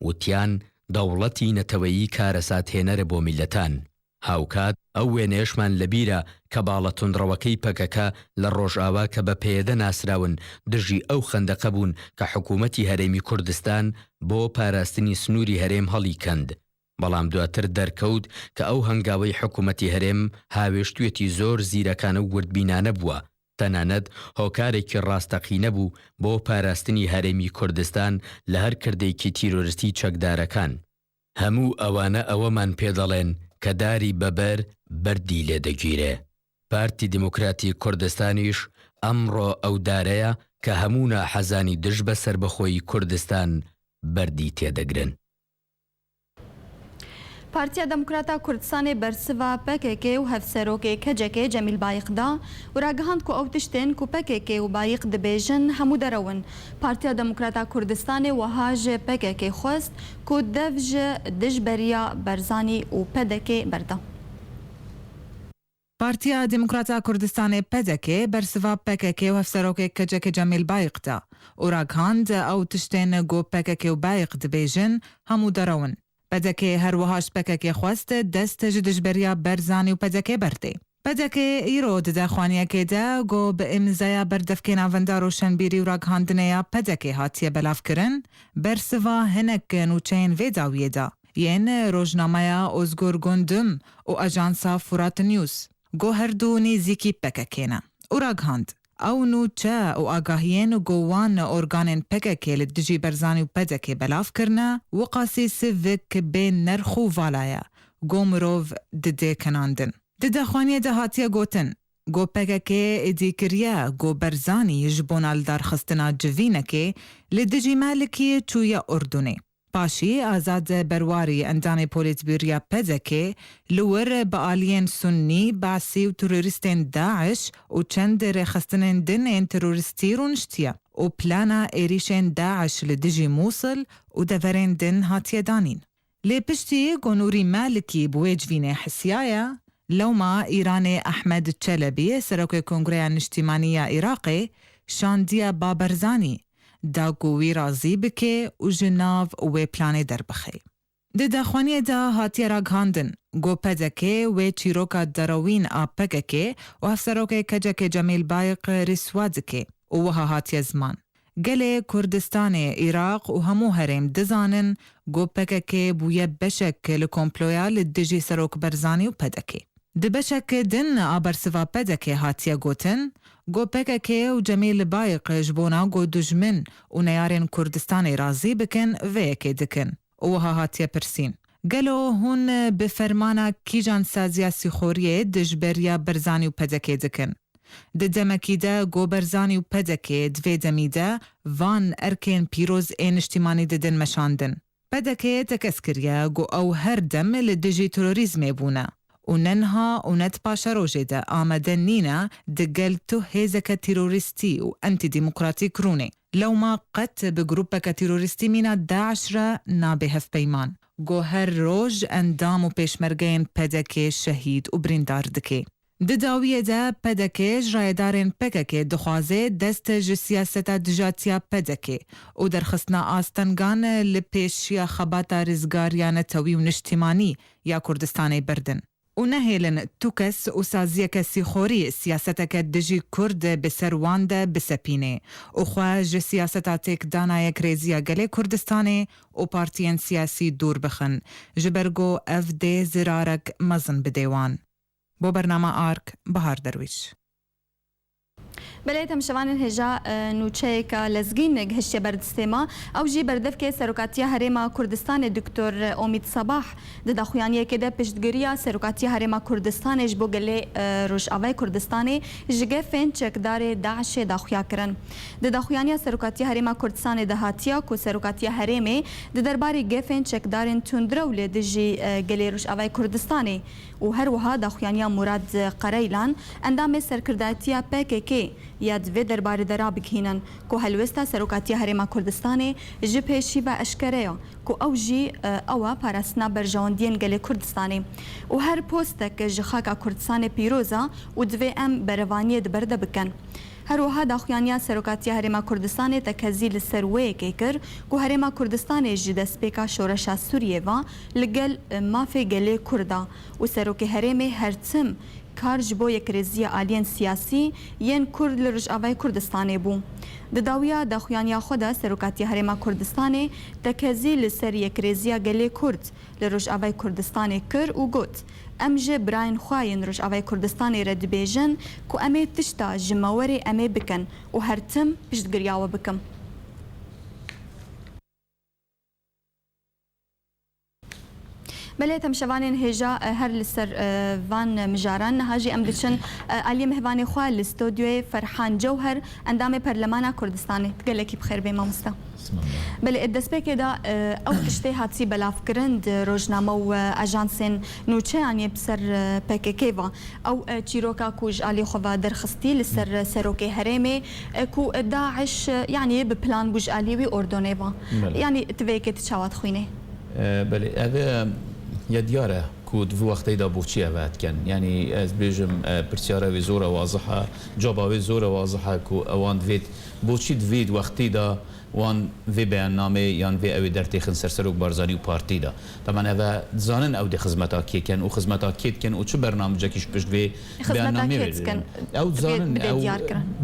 وتیان دەوڵەتی نەتەوەیی کارەسات هێنەرە بۆ میلەتان. هاوکات ئەو وێنەیەشمان لەبیرە کە باڵە تونڕەوەکەی پەکەکە لە ڕۆژئاوا کە بە پەیەدە ناسراون دژی ئەو خەندەقە بوون کە حکوومەتی هەرێمی کوردستان بۆ پاراستنی سنووری هەرێم هەڵی کەند. بەڵام دواتر دەرکەوت کە ئەو هەنگاوەی حکوومەتی هەرێم هاوێشتوویەتی زۆر زیرەکانە و وردبینانە بووە، تەنانەت هۆکارێکی ڕاستەقینە بوو بۆ پاراستنی هەرێمی کوردستان لە هەر کردێکی تیرۆریستی چەکدارەکان. هەموو ئەوانە ئەوەمان پێ دەڵێن کە داری بەبەر بەردی لێ دەگیرێ. پارتی دیموکراتی کوردستانیش ئەمڕۆ ئەو دارەیە کە هەموو ناحەزانی دژ بە سەربەخۆیی کوردستان بەردی تێدەگرن. Partiya Demokrata Kurdistanê bersiva P K K û hevserokê K C K Cemîl Bayik da û ragihand ku ew tiştên ku P K K û Bayik dibêjin hemû derew in. Partiya Demokrata Kurdistanê wiha ji P K K xwest ku dev ji dijberiya Barzanî û P D K berda. Partiya Demokrata Kurdistanê P D K bersiva P K K û hevserokê K C K Cemîl Bayik da û ragihand ew tiştên ku P K K û Bayik dibêjin hemû derew in. P D K her wiha ji P K K xwest dest ji dijberiya Barzanî û P D K berdê. P D K îro di daxuyaniyekê de ku bi îmzaya berdevkê navenda roşenbîrî û ragihandinê ya P D K hatiye belavkirin, bersiva hinek nûçeyên vê dawiyê da. yên rojnameya Ozgur Gundum û ajansa Furat News, ku her du nêzîkî P K K ne, û ragihand, ew nûçe û agahiyên ku wan organên P K K li dijî Barzanî û P D K belav kirine, wiqasî sivik bê nerx û vala ye, ku mirov didê kenandin. Di daxuyaniyê de hatiye gotin, ku P K K êdî kiriye ku Barzanî ji bona lidarxistina civînekê li dijî Malikiyê çûye Urdunê. Paşî Azad Berwarî, endamê Polîtbûroya P D K, li wir bi aliyên Sunnî, Basî û terorîstên DAIŞ û çend rêxistinên din ên terorîstî rûniştiye û plana êrîşên DAIŞ li dijî Mûsil û deverên din hatiye danîn. Lê piştî ku Nûrî Malikî bi wê civînê hesiyaye, lewma Îranê Ehmed Çelebî, Serokê Kongreya Niştîmanî ya Iraqê, şandiye ba Barzanî, da ku wî razî bike û ji nav wê planê derbixe. Di daxuyaniyê de hatiye ragihandin ku P D K wê çîroka derewîn a P K K û hevserokê K C K Cemîl Bayik rîswa dike û wiha hatiye ziman, Gelê Kurdistanê, Iraq û hemû herêm dizanin ku P K K bûye beşek li komploya li dijî Serok Barzanî û P D K. Di beşek din a bersiva P D K hatiye gotin ku P K K û Cemîl Bayik ji bona ku dijmin û neyarên Kurdistanê razî bikin, vê yekê dikin û wiha hatiye pirsîn, Gelo hûn bi fermana kîjan saziya sîxoriyê dijberiya Barzanî û P D K dikin? Di demekî de ku Barzanî û P D K di vê demî de van erkên pîroz ên niştîmanî didin meşandin. P D K tekez kiriye ku ew her dem li dijî terorîzmê bûne û ne niha û ne di paşerojê de amade nîne digel tu hêzeke terorîstî û antîdemokratîk rûnê. Lewma qet bi grûpeke terorîstî mîna DAIŞ re nabe hevpeyman, ku her roj endam û pêşmergeyên P D K şehîd û birîndar dike. Di dawiyê de P D K ji rayedarên P K K dixwaze dest ji siyaseta dijatiya P D K û derxistina astengan li pêşiya xebata rizgariya netewî û niştîmanî ya Kurdistanê berdin û nehêlin tu kes û saziyeke sîxorî siyaseteke dijî Kurd bi ser wan de bisepîne û xwe ji siyaseta têkdana yekrêziya gelê Kurdistanê û partiyên siyasî dûr bixin, ji ber ku ev dê zirarek mezin bidê wan. Bo bernama Ark, Bahar Derwîş. Belê, temşevanên hêja, e, nûçeyeke lezgîn gihiştiye ber destê me. Ew jî berdevkê Serokatiya Herêma Kurdistanê Doktor Omîd Sabah di daxuyaniyekê de piştgiriya Serokatiya Herêma Kurdistanê ji bo gelê, e, Rojavayê Kurdistanê ji gefên çekdarê DAIŞê daxuya kirin. Di daxuyaniya Serokatiya Herêma Kurdistanê de hatiya ku Serokatiya Herêmê di derbarê gefên çekdarên tundrew li dijî, e, gelê Rojavayê Kurdistanê û her wiha daxuyaniya Murad Qereylan, endamê serkirdatiya P K K ya di vê derbarê de rabigihînin ku helwesta Serokatiya Herêma Kurdistanê ji pêşî ve eşkere ye ku ew jî, e, ew e parastina berjewendiyên gelê Kurdistanê û her postek ji xaka Kurdistanê pîroz e û divê em berevaniyê di ber de bikin. Her wiha daxuyaniya Serokatiya Herêma Kurdistanê tekezî li ser wê yekê kir ku Herêma Kurdistanê ji destpêka şoreşa Sûriyê ve li gel, e, mafê gelê Kurd e û Serokê Herêmê her tim kar ji bo yekrêziya aliyên siyasî yên Kurd li Rojavayê Kurdistanê bû. Di dawiya daxuyaniya xwe de Serokatiya Herêma Kurdistanê tekezî li ser yekrêziya gelê Kurd li Rojavayê Kurdistanê kir û got, Em ji birayên xwe yên Rojavayê Kurdistanê re dibêjin ku em ê tişta ji me werê em ê bikin û her tim piştgiriya we bikim. Belê, temşevanên hêja, e, her li ser, e, van mijaran niha jî em diçin, e, aliyê mihvanê xwe li stûdyoyê Ferhan Cewher, endamê Perlemana Kurdistanê. Gelekî bi xêr bê mamoste. Belê, di destpêkê de, e, ew tiştê hatî belavkirin di rojname û, e, ajansên nûçeyan yê bi ser, e, P K K ve. Ew, e, çîroka ku ji alî xwe ve derxistî li ser, e, serokê herêmê, e, ku, e, DAIŞ, e, yanî bi plan bû ji alî wî ordonê ve. Belê. Yanî tu vê yekê tu çawa dixwînê? E, belê, ev, e, ya diyar e ku di vî wexteyê de boçî ev dikin. Yanî ez bêjim, e, pirsyara wê zor e wazih e, caba wê zor e wazih e ku ewan divêt boçî di vî wextî de wan vê beyannameyê yan vê ew ê dertêxin ser Serok Barzanî û partî de. Teban ev e dizanin ew dê xizmeta kê ken û xizmeta kê dikin û çi bernamecekî ji pişt vê beyannameyê ve dikin. Ew dizanin, ew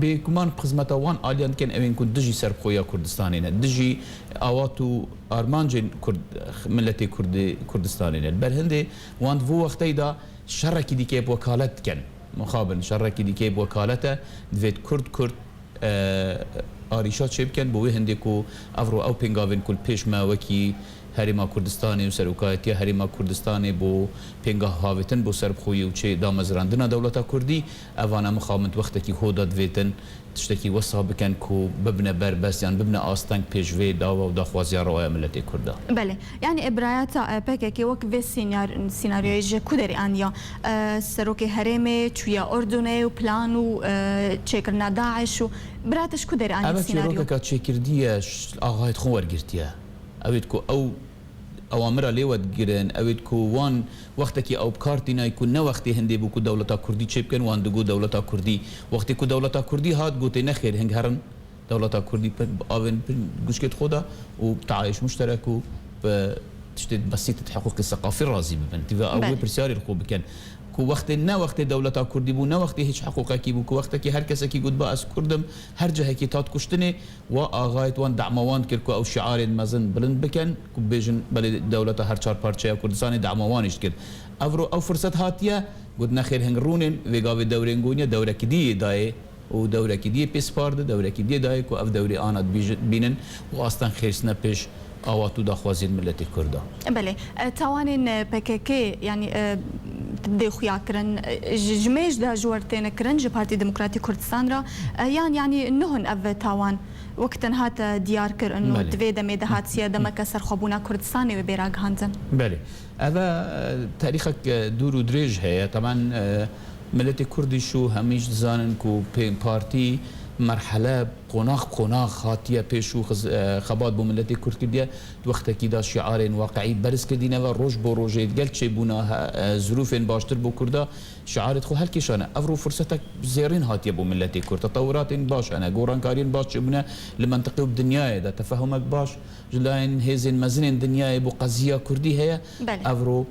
bêguman xizmeta wan aliyan dikin, ew ên ku dijî serxweya Kurdistanê ne, dijî awat û armancên Kurd, miletê Kurdî, Kurdistanê ne. Li ber hindê wan di vî wexteyê de şerekî dîkê bi wekalet dikin. Mixabin, şerekî dîkê bi wekalet e, divêt Kurd Kurd e, arîşa çêbikin, bo wê hindê ku evro ew pêngavên ku li pêş me wekî Herêma Kurdistanê û serokayetiya Herêma Kurdistanê bo pêngah havêtin bo serbixweyî û çê damezrandina dewleta Kurdî, evana mixabin wextekî hoda divêtin tiştekî wesa bikin ku bibine berbest yan bibine asteng pêş vê dawa û daxwaziya rewaya miletê Kurda. Belê. Yani, e, birayeta, e, P K K wek vê sînyar-, sînaryoyê ji ku derê aniya? E, serokê herêmê çûye Urdunê û plan û, e, çêkirina DAIŞ û birayeta ji ku derê aniya? Ev sînaryo çîrokeka çêkirdiye, ş-, axayê xwe wergirtiye. Ew ê ku ew awamira lê wedigirin, ew ê ku wan wextekî ew bi kar tînay ku ne wextê hindê bû ku dewleta Kurdî çêbikin, wan digot dewleta Kurdî. Wextê ku dewleta Kurdî hat, gotê nexêr, hing herin dewleta Kurdî pir, avên pir guşkê xwe da û taayş muşterek û bi tiştê besît hiqûqê seqafî razî bibin. Tiva ew wê Belê. Pirsyarê li xwe bikin. Ku wextê ne wextê dewleta Kurdî bû, ne wextê hiç hiqûqekî bû, ku wextekî her kesekî got ba ez Kurd im, her cihekî tat kuştinê, Wa axayê wan dema wan kir ku ew şiarên mezin bilind bikin, ku bibêjin belê dewleta her çar parçeya Kurdistanê dema wan jî dikir. Evro ew firset hatiye, got nexêr hing rûnên, vê gavê dewrên goniye, dewrekî diyê dayê û dewrekî diyê pê spardi, dewrekî diyê dayê ku ev dewrê ana dibîji-, bînin û asteng xêrsine pêş awat û daxwaziyên miletê Kurda. Belê. E, tawanên, e, P K K, yani, e, dê xuya kirin, e, ji, ji mêj de ji wer têne kirin, ji Partî Demokratîk Kurdistan re, e, yan, yani, nuhin ev tawan wek tenha te diyar kir, ino Belê. Di vê demê de hatiye demeke serxwebûna Kurdistanê wê bê ragihandin? Belê. Ev e, tarîxek, e, dûr û dirêj heye. Temen, e, miletê Kurdî şû hemî jî dizanin ku pê-, partî merhele qonax bi qonax hatiye pêş û xiz-, e, xebat bo miletê Kurd kiriye. Di wextekî de şiarên waqiî berz kirdîne ve roj bo rojê gel çêbûna he, e, zirûfên baştir bo Kurda şiarê xwe helkêşane. Evro firsetek zêrîn hatiye bo miletê Kurd. Tetewuratên baş hene, gorankariyên baş çêbûne li mentiqê û bi dinyayê de. Tefahumek baş ji layên hêzên mezinên dinyayê bo qeziya Kurdî heye. Belê. Evro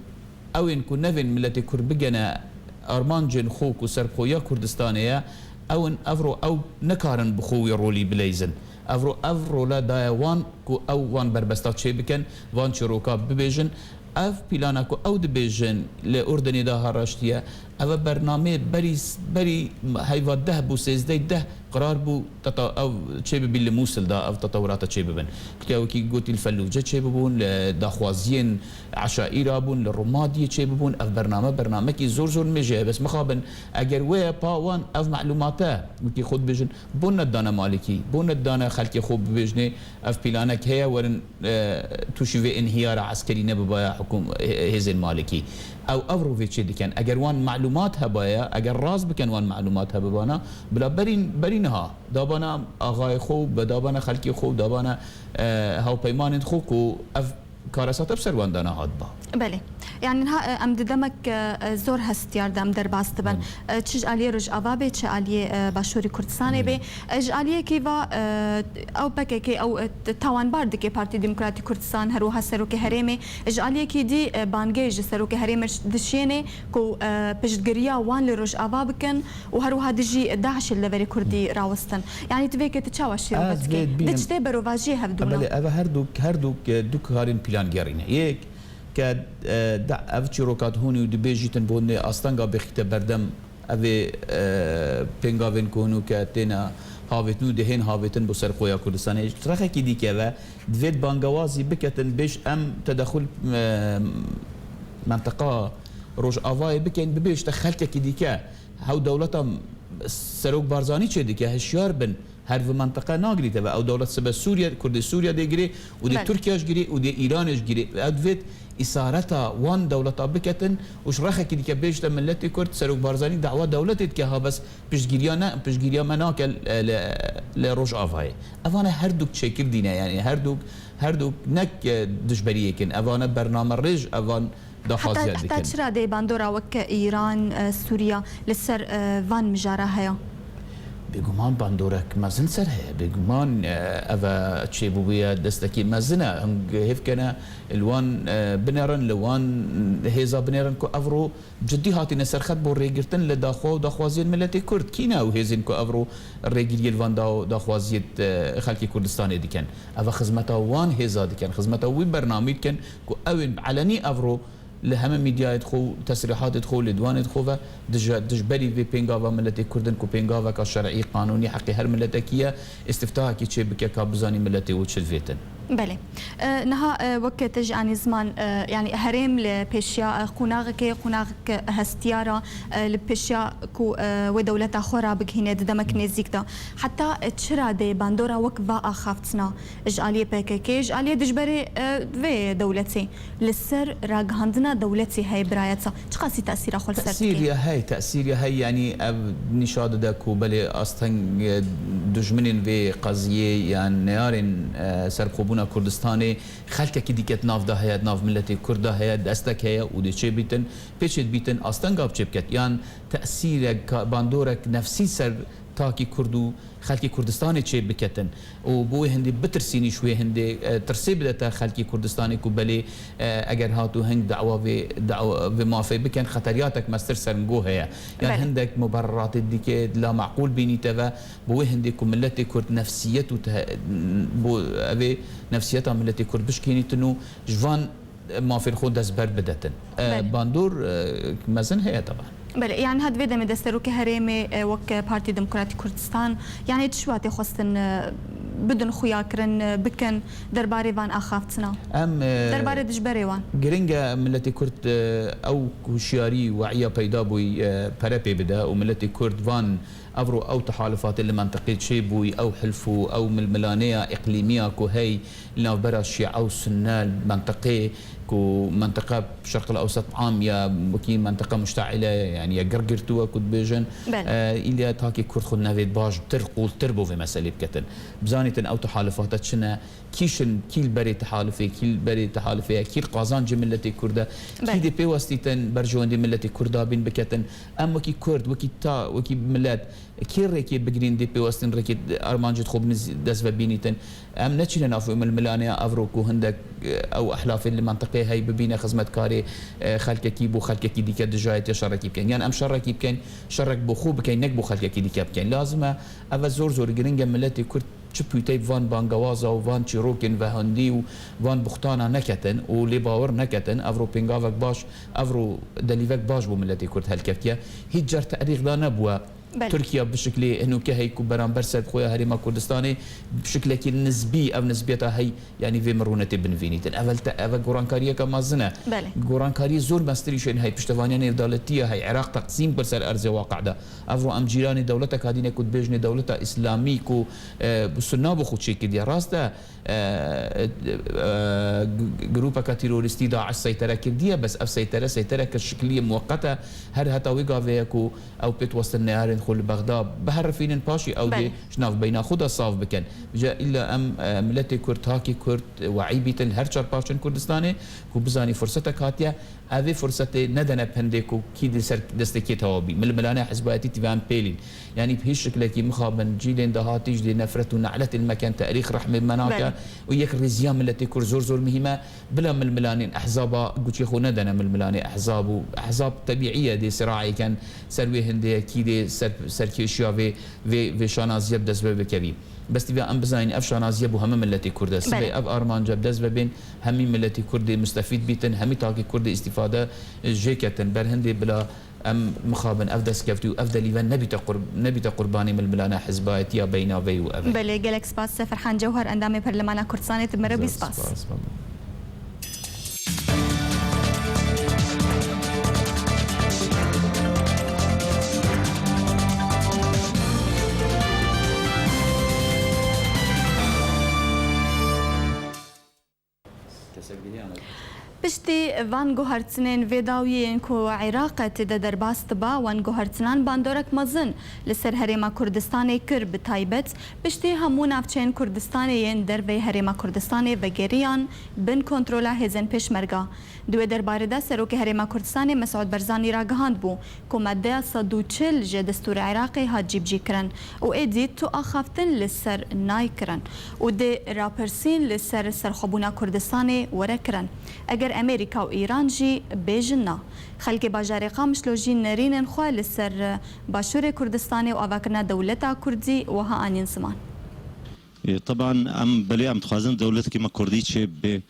ew ên ku nevên miletê Kurd bigene armancên xwe ku serxweya Kurdistanê ye, ew in evro ew nekarin bi xwe wî rolî bileyzin. Evro ev role daye wan ku ew wan berbesta çêbikin, van çîroka bibêjin. Ev plana ku ew dibêjin li Urdinê de ha raştiye, ev e bernameyê berî, berî heyva deh bû, sêzdeh deh qirar bû teta-, ev çêbibî li Mûsil de, ev tetewirata çêbibin. Kutiya wekî gotî li Fellûce çêbibûn, li daxwaziyên eşaîra bûn, li Rumadiyê çêbibûn. Ev bername, bernamekî zor zor nimêje ye. Bes mixabin, eger wê ye pa wan ev melûmate, wekî xwe dibêjin, bon nedane malikî, bon nedane xelkê xwe bibêjnê, ev planek heye, werin, e, tûşî vê înhiyara eskerî nebibaya hikûm-, hê-, hêzên malikî. Ew, ev rûvê çê dikin. Eger wan melûmat hebaya, eger rast bikin wan melûmat hebibana, bila berîn, berî niha, dabana axayê xwe, bi dabana xelkê xwe, dabana, e, hawpeymanên xwe ku ev karesa te bi ser wan de nehatba. Belê. Yani niha, e, em di demek, e, e, zor hestiyar de em derbas dibin. Belê. E, çi ji aliyê Rojava bê, çi aliyê, e, Başûrê Kurdistanê bê. Belê. E, ji aliyekî va, e, ew P K K, ew, e, t-, tawanbar dike Partî Demokratîk Kurdistan, her wiha serokê herêmê. Ji aliyekî dî, e, bangê ji serokê herêmê dişêne ku, e, piştgiriya wan li Rojava bikin û her wiha dijî DAIŞ li deverê Kurdî rawistin. Yani tu vê ke tu çawa şîrove dikî? Diçtê berovajiyê hevdûna? Belê, ev her du, her du, e, du karên plangerî ne. Yek ke, e, da ev çîroka dihûnî û dibêjîtin bo nê astenga bêxîte berdem, ev ê, e, pêngavên ku hûnû ke têne havêtin û dihên havêtin bo ser xweya Kurdistanê. Rexekî dîke ve divêt bangewazî biketin, bêj em tedexul, e, mentiqa Rojavayê bikin, bibêjte xelkekî dîke. Hew dewleta Serok Barzanî çê dike, hişyar bin. Her vi mentiqe nagirîte ve. Ew dewlet sibe Sûriye, Kurdê Sûriye dê girê û dê Belê. Tirkiye ji girê û dê Îranê ji girê. Ew divêt îsareta wan dewleta biketin û ji rexekî dike bêjte miletê Kurd, Serok Barzanî dawa dewletê dike ha bes piştgiriya ne, piştgiriya me nake li, li, li Rojavayê. Evane her duk çêkir dîne, yani her duk, her duk nek, e, dijberiyêk in. Evane bername rêj, evan Heta, daxwaziya heta dikin. Çira dê bandora wek Îran, e, Sûriya li ser, e, van mijara heye? Bêguman bandorek mezin ser heye. Bêguman, e, ev e çêbûbûye destekî mezin e. Hûn hêv kene li wan, e, binerin, li wan hêza binerin ku evro cidî hatine serxet bo rêgirtin li daxwa û daxwaziyên miletê Kurd. Kî ne ew hêzên ku evro rêgiriyê li van da û daxwaziyê, e, xelkê Kurdistanê dikin? Ev e xizmeta wan hêza dikin, xizmeta wî bernamî dikin ku ew ên bi elenî evro li heme mîdyayê xwe û tesrîhatê xwe û lêdwanê xwe ve dij-, dijberî vê pêngava miletê Kurd in ku pêngaveka şer'î, qanûnî, heqê her miletekî ye, îstiftahekî çê bike ka bizanî miletê wî çi divêtin. Belê. E, niha, e, wek te jî anî ziman, e, yanî herêm li pêşiya, e, qonaxekê, qonaxek hestiyar e, li pêşiya ku, e, wê dewleta xwe rabigihîne di demek nêzîk de. Heta, e, çi radeyê bandora wek va axaftina ji aliyê P K K, ji aliyê dijberê, e, vê dewletê li ser ragihandina dewletê heye birayeta? Çiqasî tesîra xwe li ser dike? Tesîr ya hey, tesîr ya hey, yanî ev nîşa dide ku belê asteng, e, dijminên vê qeziyê yan neyarên, e, serxwebûna Kurdistanê xelkekî dike di nav de heye, di nav miletê Kurd de heye, destek heye û dê çê bîtin, pê çê dibîtin, astenga bi çê biket. Yan tesîrek, ka-, bandorek nefsî ser takî Kurd û xelkê Kurdistanê çê biketin û bi wê hindê bitirsînî ji wê hindê, e, tirsê bidete xelkê Kurdistanê ku belê, e, eger hat û hing dawa vê, dawa vê mafê bikin, xeteriyatek mestir ser min go heye. Yan Belê. hindek mubereratê dike la meqûl bînîte ve, bi wê hindê ku miletê Kurd nefsiyet û te-, bo evê nefsiyeta miletê Kurd bişkînîtin û ji van mafên xwe destber bidetin. E, Belê. bandor, e, mezin heye taban. Belê, yani hat vê demê de serokê herêmê, e, wek Partî Demokratîk Kurdistan, yani çi şiwatê xwestin, e, bidin xuya kirin, e, bikin derbarê van axaftina? Em, e, Derbarê dijberê wan? Giring e miletê Kurd, e, ew huşyarî, we'iya peyda bûyî, e, pere pê bide û miletê Kurd van evro ew tehalifatê li mentiqê çêbûyî, ew hilf û ew milmilaneya îqlîmiya ku hey li navbera Şîa û Sunne mentiqê ku mentiqa Şerq el Ewsat am ya wekî mentiqa muştaile ye, yani ya gir girtû ye ku dibêjin, Belê. e, îlya takê Kurd xwe nevêt baş tir, qûltir bo vê meselê biketin. Bizanîtin ew tehalifata çi ne, kî şin, kî li berê tehalifê, kî li berê tehalifê ye, kî li qazancê miletê Kurd e, kî Belê. dê pê westîtin berjewendî miletê Kurda bîn biketin. Em wekî Kurd, wekî ta, wekî milet, Kê rêkê bigirîn dê pêwestin rêkê armancê xwe binizî-, dest ve bînîtin. Em neçîne nav wê milmilaneya evro ku hindek, e, ew ehlafên li mentiqê hey bibîne xizmetkarê, e, xelkekî bo xelkekî dîke dijayetiya şerekî bikin. Yan em şerekî bikin, şerek bo xwe bikin, nek bo xelkekî dîke bikin. Lazim e, ev e zor zor giring e miletê Kurd çi pûtey bi van bangewaza û van çîrokên vehindî û van buxtana neketin û lê bawer neketin. Evro pêngavek baş, evro delîvek baş bo miletê Kurd helkeftiye. Hîç car terîx de nebûye. Belê. Tirkiye bi şiklê hinûke hey ku beramber serbixweya Herêma Kurdistanê bi şiklekî nizbî, ev nizbiyeta hey, yanî vê mirûnetê binivînîtin. Ev el te-, ev gorankariyeke mezin e. Belê. Gorankariyê zor mestirî şên hey, piştevaniya nêvdewletî ye hey, Iraq teqsîm kir ser erzê waqe de. Evro em cîranê dewletek hadîne ku dibêjinê dewleta Îslamî ku, e, bi sunna bo xwe çêkiriye. Rast e, e, e, g-, grûpeke terorîstî DAIŞ seytere kirdiye, bes ev seytere, seytereke şiklî ye, muweqet e. Her heta wê gavê ye ku ew pê diwestin neyarên xwe li Bexda biherifînin, paşî ew dê Belê. ji navbeyna xwe de saf bikin. Ji îlla em, e, miletê Kurd, takê Kurd, we'î bîtin li her çar parçên Kurdistanê ku bizanî fursetek hatiye. Evê fursetê nedene pindê ku kî di ser destê kê tewa bî. Milmilane hizbayetî tîve em pêlîn. Yanî bi hîç şiklekî mixabin cîlên dahatî ji dê nefret û ne'letên me ken, terîx rehmê me nake Belê. û yekrêziya miletê Kurd zor zor muhîm e. Bila milmilanên ehzaba guçê xwe nedene milmilanê ehzab û ehzab tebîî ye dê siraê ken ser wê hindê ye kî dê ser, serkêşiya vê, vê, vê şanaziye bi dest ve bikevî. Bes tîve em bizanîn ev şanaziye bo hemî miletê Kurd e. Sibê Belê. ev armanca bi dest ve bên hemî miletê Kurd dê mustefîd bîtin, hemî takê Kurd dê îstîfade jê ketin. Ber hindê bila em mixabin ev destkevtî û ev delîve nebîte qur-, nebîte qurbanê milmilane hizbayetiya beyna vê û ev e. Belê, gelek spas. Ferhan Cewher, endamê Perlemana Kurdistanê, tu bi me re bûyî. Zor spas. spas, memnun. Piştî van guhertinên vê dawiyê yên ku Iraq tê de derbas diba, wan guhertinan bandorek mezin li ser Herêma Kurdistanê kir, bi taybet piştî hemû navçeyên Kurdistanê yên derveyî Herêma Kurdistanê vegeriyan bin kontrola hêzên Pêşmerga. Di wê derbarê de Serokê Herêma Kurdistanê Mesûd Barzanî ragihandibû, ku maddeya sed û çil ji destûra Iraqê hat cîbicîkirin û êdî tu axaftin li ser nayê kirin û dê rapirsîn li ser serxwebûna Kurdistanê were kirin. Eger Amerîka û Îran jî bêjin na. Xelkê bajarê Qamişlo jî nerînên xwe li ser Başûrê Kurdistanê û avakirina dewleta Kurdî wiha anîn ziman. Ê, teban em belê em dixwazin dewletekî me Kurdî çê bibe.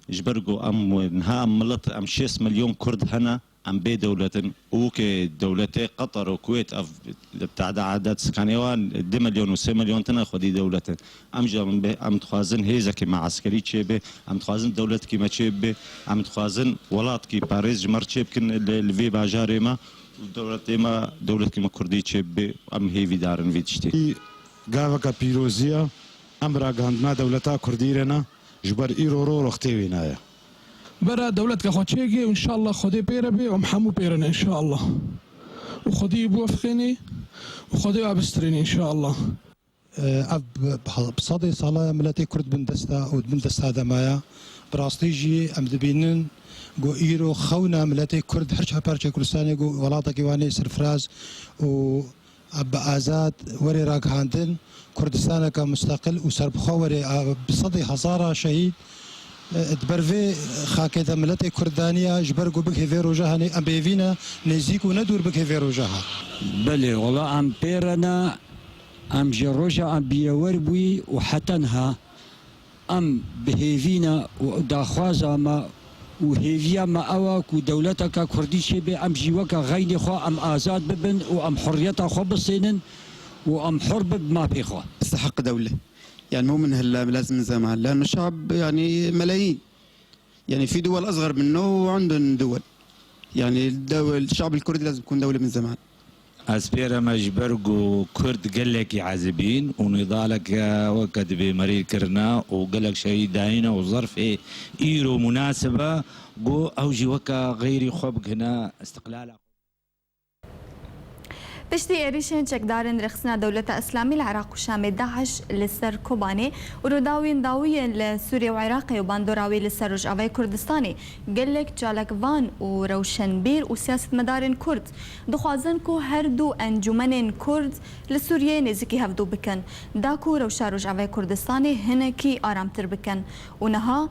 Ji ber ku em niha em milet, em şêst milyon Kurd hene, em bê dewlet in. Û weke dewletê Qeter û Kuwêt ev bi te'da edet sikanê wan du milyon û sê milyon tine xwedî dewlet in. Em jî em bi-, em dixwazin hêzekî me eskerî çêbe, em dixwazin dewletkî me çêbe, em dixwazin welatkî parêz ji me re çêbikin li, li vê bajarê me û dewletê me, dewletkî me kurdî çêbe. Em hêvîdar in vî tiştî. Gaveke pîrozî ye. Em ragihandina dewleta kurdî re ne, ji ber îro ro rextê wê naye. Bera dewletka xwe çêke û înşallah Xwedê pê re bê û em hemû pê re ne înşallah. Û Xwedî biwefqênê û Xwedê abistirênê înşallah. Ev bi, bi sedê sala miletê Kurd bin desta û bin desta de maye. Bi rastî jî em dibînin ku îro xewna miletê Kurd her çar parçeyê Kurdistanê ku welatekî wan ê serfiraz û bi azad were ragihandin, Kurdistaneke musteqil û serbixwe were, a, bi sedê hezara şehîd, e, di ber vê xakê de miletê Kurd daniya, ji ber ku bigihê vê roja hanê em bêvî ne, nêzîk û ne dûr bigihê vê roja ha. Belê, wela em pê re ne, em ji roja em biyewer bûyî û heta niha. Em bi hêvî ne û daxwaza me û hêviya me ew e ku dewleteke kurdî çêbe, em jî weke xeynê xwe em azad bibin û em hurriyeta xwe bisênin û em hur bin bi mafê xwe. تستحق دولة. يعني مو من هلا، لازم من زمان، لأنه شعب يعني ملايين. يعني في دول أصغر منه وعندهم دول. يعني الدول، الشعب الكردي لازم يكون دولة من زمان. Ez pê re me ji ber ku Kurd gelekî ezibîn û nîdaleke weke dibê merî kirine û gelek şehîd dayîne û zerfê îro munasib e ku ew jî weke xeyrî xwe bigihine îstiqlala xwe. Piştî êrîşên çekdarên Rêxistina Dewleta Îslamî li Iraq û Şamê DAIŞ li ser Kobanê û Rûdawên dawiyên li Sûriyê û Iraqê û bandora wê li ser Rojavayê Kurdistanê, gelek çalakvan û rewşenbîr û siyasetmedarên Kurd dixwazin ku her du encûmenên Kurd li Sûriyeyê nêzîkî hevdû bikin, da ku rewşa Rojavayê Kurdistanê hinekî aramtir bikin. Û niha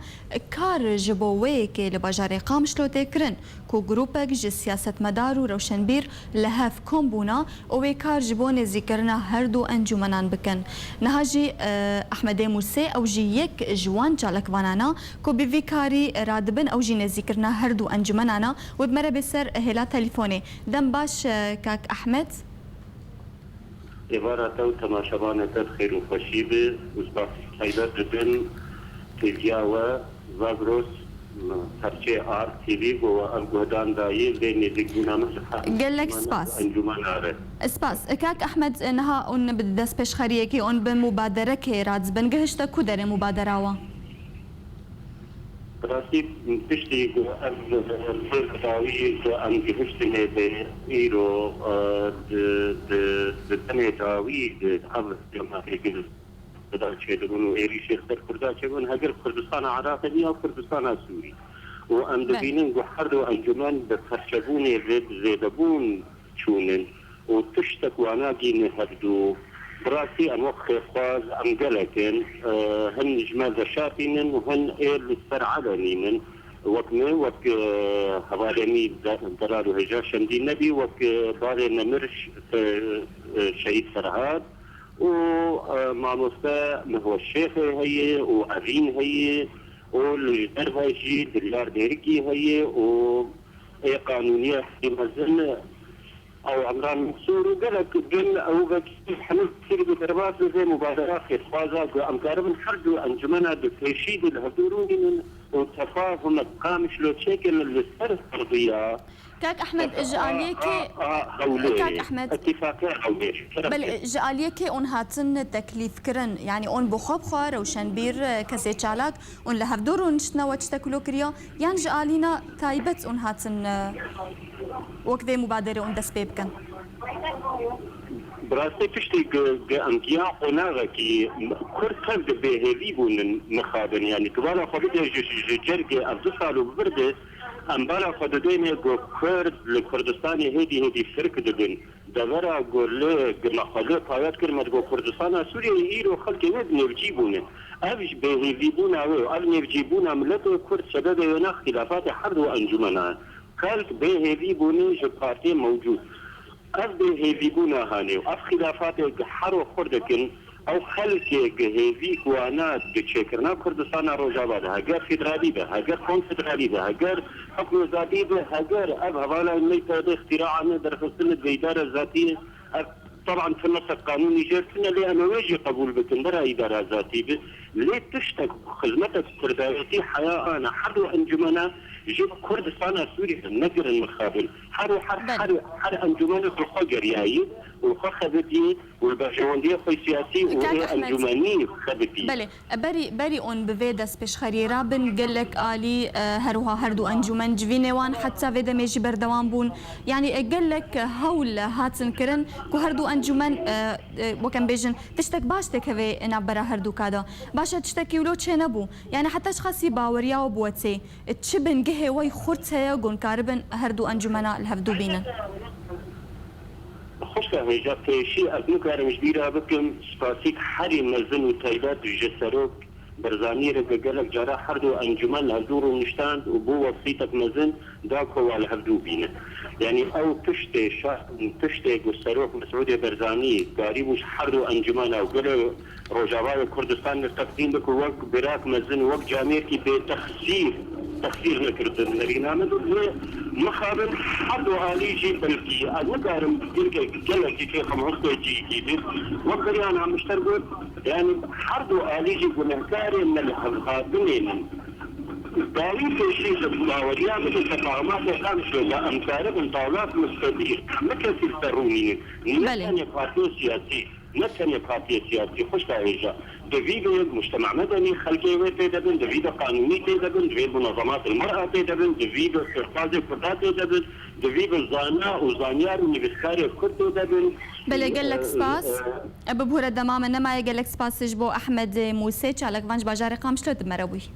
kar ji bo wê yekê li bajarê Qamişlo tê kirin, ku grûpek ji siyasetmedar û rewşenbîr li hev kom bûna û wê kar ji bo nêzîkirina her du encûmenan bikin. Niha jî, e, Ehmedê Mûsê, ew jî yek ji wan çalakvanan e ku bi vî karî radibin, ew jî nêzîkirina her du encûmenan e û dibe re bê ser hêla telîfonê. Dem baş, e, kak Ehmed. Êvara te û temaşevanê te bi xêr û xweşî be û spas taybet didim têviya we Zagros, perçeyê Ark T V, ku we ev guhdan dayî vê nêzîkbûna min ji Gelek spas. Encûmena re. Spas. Kak Ehmed, niha hûn bi destpêşxeriyekê, hûn bi mubaderekê radibin. Gihişte ku derê mubadera we? Bi rastî piştî ku ev vê dawî ku em gihiştine vê îro, e, di, di, di tenê dawî di ev cemaetê da çêdibûn û êrîşê li ser Kurda çêbûn, heger Kurdistana Iraqê bû ya Kurdistana Sûrî. Û em Belê. dibînin ku her du encûmen bi perçebûnê ve bi zêdebûn çûnin û tiştek wana dîne hevdû. Bi rastî em wek xêrxwaz, em gelek in, e, hin ji me veşartînin û hin ê li ser elenînin. Wek me, wek, e, hevalê me de-, delal û hêja Şemdîn Nebî, wek, e, barê Nemir Ş-, e, e, Şehîd Ferhad û, e, mamoste Mihwe Şêxê heye û Evîn heye û li ji derve jî Diryar Dêrikî heye û ê qanûniya heyî mezin. Ew Emran Mensûr û gelek din ew vekî hemû tîr bi derbas bi vê mubadera xêrxwaza ku em karibin her du encûmena di pêşî de li hevdû rûnînin û tefahumek Qamişlo çêkin li ser ferdiya Kak Ehmed, ji aliyekê, a, a, hewlê, Kak Ehmed, îtîfaqiya hewlê. Belê, ji aliyekê hûn hatin teklîfkirin, yanî hûn bi xwe bi xwe rewşenbîr, kesê çalak, hûn li hevdû rûniştine we tiştek wilo kiriye, yan ji alîna taybet hûn hatin, e, wek vê mubaderê hûn dest pê bikin? Bi rastî piştî gi, gi em giya qonaxekî Kurd tev di bêhêvî bûnin mixabin. Yanî tu bala xwe bidê ji, ji, ji cergê ev du sal û bi vir de em bala xwe didêne ku Kurd li Kurdistanê hêdî hêdî firk dibin. Devera ku li, gi me xwe li payat kir, me digot Kurdistana Sûriyeyê îro xelkê wê bi nêvcî bûne. Ev ji bêhêvîbûna wê û ev nêvcîbûna miletê Kurd sebebê wêna xîlafatê her du encûmena. Xelk bêhêvî bûne ji partiyê mewcûd. Ev bêhêvîbûna hanê û ev xîlafatê gi her û xur dikin, ew xelkê gi hêvî ku wana di çêkirina Kurdistana Rojava de, heger federalî be, heger konfederalî be, heger hukmê zatî be, heger ev hevala me PYD îxtîraa me derxistin li deydara zatiyê, ev Teban tune ser qanûnî jêr tune, lê em ê wê jî qebûl bikin, bera îdara zatî bi. Lê tiştek, xizmetek sirdayetî heya ana her du encumena ji Kurdistana Sûriyê nekirin mixabin. Her û her, Belê. her, her encumene xwe xwe geriyayî û xwe xebitiyê û li berjewendiyê xwe siyasî û Kak ê Ehmed. encumeni xebitî. Belê. Berî, berî hûn bi vê destpêşxeriyê re bin, gelek alî, e, her wiha her du encûmen civînê wan heta vê demê jî berdewam bûn. Yanî, e, gelek hewl hatin kirin ku her du encûmen, e, e, wek em bêjin, tiştek baş têkeve navbera her du ka de. Baş e, tiştekî wilo çênebû. Yanî, heta çiqasî baweriya we bi we tê? E, çi bingehê we xurt heye ku hûn karibin her du encûmena li hevdû bînin? Xwişka hêja, pêşî ez nikarim ji bîra bikim, spasîk herî mezin û taybet ji Serok Barzanî re, ku gelek cara her du encûmen li hevdû rûniştand û bû wesîtek mezin da ku wa li hevdû bînin. Yanî ew piştê şa-, piştê ku Serok Mesûdê Barzanî karîbû ji her du encûmena û gelê Rojavayê Kurdistanê teqdîm bike wek birak mezin, wek camêrkî bê texsîr, texsîr nekirdin nerîna min. Lê mixabin her du alî jî belkî, ez nikarim gelek, gelekî kê xemhistê cîkî bî. Wek beriya Namişter got, yanî her du alî jî gunehkarên me li hevhatinê ne. Dawî pêşî di baweriya min û tefahumatê Qamişlo de em karibin tawlat mustedîr, hemû kesî li ser rû nînin. Ne Belê. tenê partiyên siyasî. Ne tenê partiyê siyasî, xwişka hêja. Di vî de mujtema medenî xelkê wê tê de bin, di vî de qanûnî tê de bin, di vê munazemat el mer'a tê de bin, di vî de xêrxwazê Kurda tê de bin, di vî de zana û zanyar û nivîskarê Kurd tê de bin. Belê, gelek Ee, spas. ee, E, bibûre dema me nemaye, gelek spas ji bo Ehmed Mûsê, çalakvan ji bajarê Qamişlo di me re bûyî.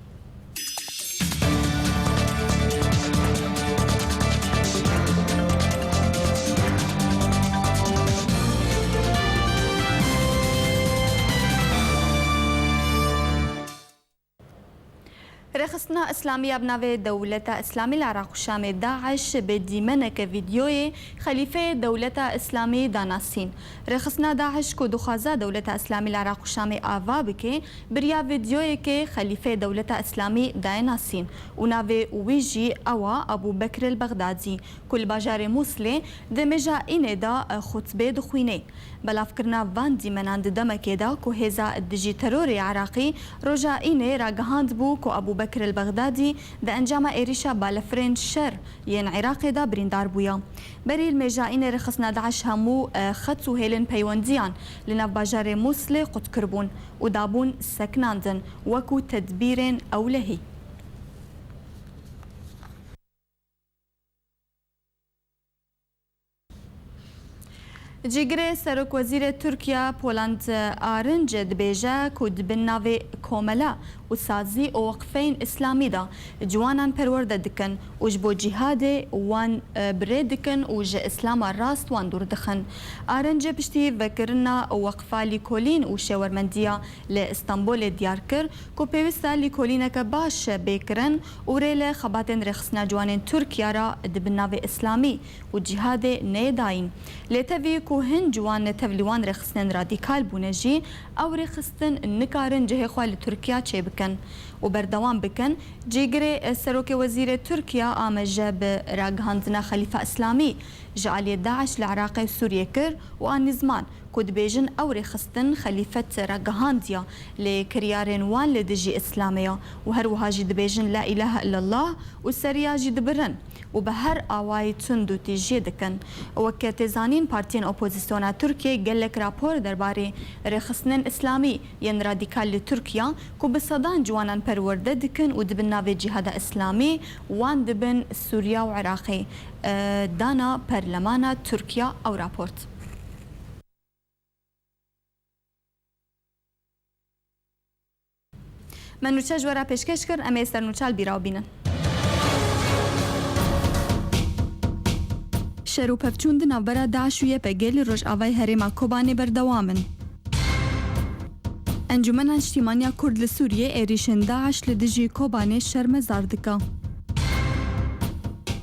Rêxistina Îslamî ya bi navê Dewleta Îslamî li Iraq û Şamê, DAIŞ, bi dîmeneke vîdyoyê xelîfeyê Dewleta Îslamî da nasîn. Rêxistina DAIŞ ku dixwaza Dewleta Îslamî li Iraq û Şamê ava bike, bi riya vîdyoyekê xelîfeyê Dewleta Îslamî daye nasîn û navê wî jî ew a Ebû Bekr el-Bexdadî, ku li bajarê Mûslê di mêja înê de xutbê dixwîne. Belavkirina van dîmenan di demekê de ku hêza dijî terorê Iraqî roja înê ragihand bû ku Ebû Bekr el-Bexdadî di encama êrîşa balefirên şer yên Iraqê de birîndar bûye. Berî li mêja înê rêxistina DAIŞ hemû, e, xet û hêlên peywendiyan li nav bajarê Mûslê qut kiribûn û dabûn sekinandin wekû tedbîrên ewlehî. Cîgirê Serokwezîrê Tirkiye Poland Arinc dibêje ku di bin navê komela û sazî û weqfeyên îslamî de ciwanan perwerde dikin û ji bo cîhadê wan, e, bi rê dikin û ji îslama rast wan dûr dixin. Arinc piştî vekirina weqfa lîkolîn û şêwermendiya li Stenbolê diyar kir ku pêwîst e lîkolîneke baş bê kirin û rê li xebatên rêxistina ciwanên Tirkiye re di bin navê îslamî û cîhadê neyê dayîn. Lê tevî ku hin ciwan tevlî wan rêxistinên radîkal bûne jî, ew rêxistin nikarin cihê xwe li Tirkiye çêbikin û berdewam bikin. Cîgirê Serokê Wezîrê Tirkiye amaje bi ragihandina Xelîfa Îslamî ji aliyê DAIŞ li Iraqê û Sûriyê kir û anî ziman ku dibêjin ew rêxistin xelîfet ragihandiya, lê kiryarên wan li dijî Îslamê ya û her wiha jî dibêjin La îlahe îllallah û seriya jî dibirin û bi her awayî tund û tîjiyê dikin. Weke tê zanîn, partiyên opozîsyona Tirkiyê gelek rapor derbarê rêxistinên Îslamî yên radîkal li Tirkiye ku bi sedan ciwanan perwerde dikin û di bin navê Cîhada Îslamî wan dibin Sûriya û Iraqê, e, dana perlemana Tirkiye ew raport. Me nûçe ji we re pêşkêş kir, em ê ser nûçe li bîra bînin. Şer û pevçûn di navbera DAIŞ û Y P G li rojavayê herêma Kobanê berdewam in. Encûmena Niştîmaniya Kurd li Sûriyê êrîşên DAIŞ li dijî Kobanê şermezar dike.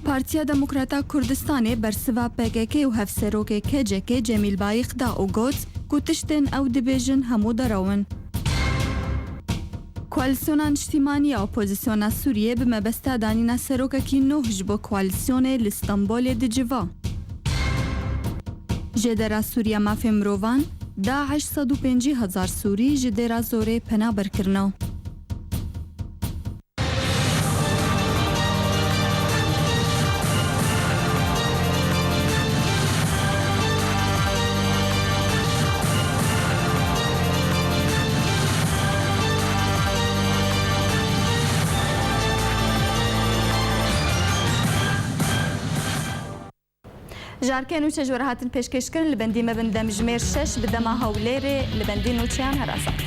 Partiya Demokrata Kurdistanê bersiva P K K û hevserokê K C K Cemîl Bayik da û got ku tiştên ew dibêjin hemû derew in. Koalîsyona Niştîmanî ya Opozîsyona Sûriyê bi mebesta danîna serokekî nû ji bo koalîsyonê li Stenbolê diciva. Ji dera Sûriya mafê mirovan, DAIŞ sed û pêncî hezar Sûrî ji Dêra Zorê pena berkirina. Jarkê nûçe ji we re hatin pêşkêşkirin, li bendî me bin, demjimêr şeş bi dema Hewlêrê, li bendî nûçeyan her azad.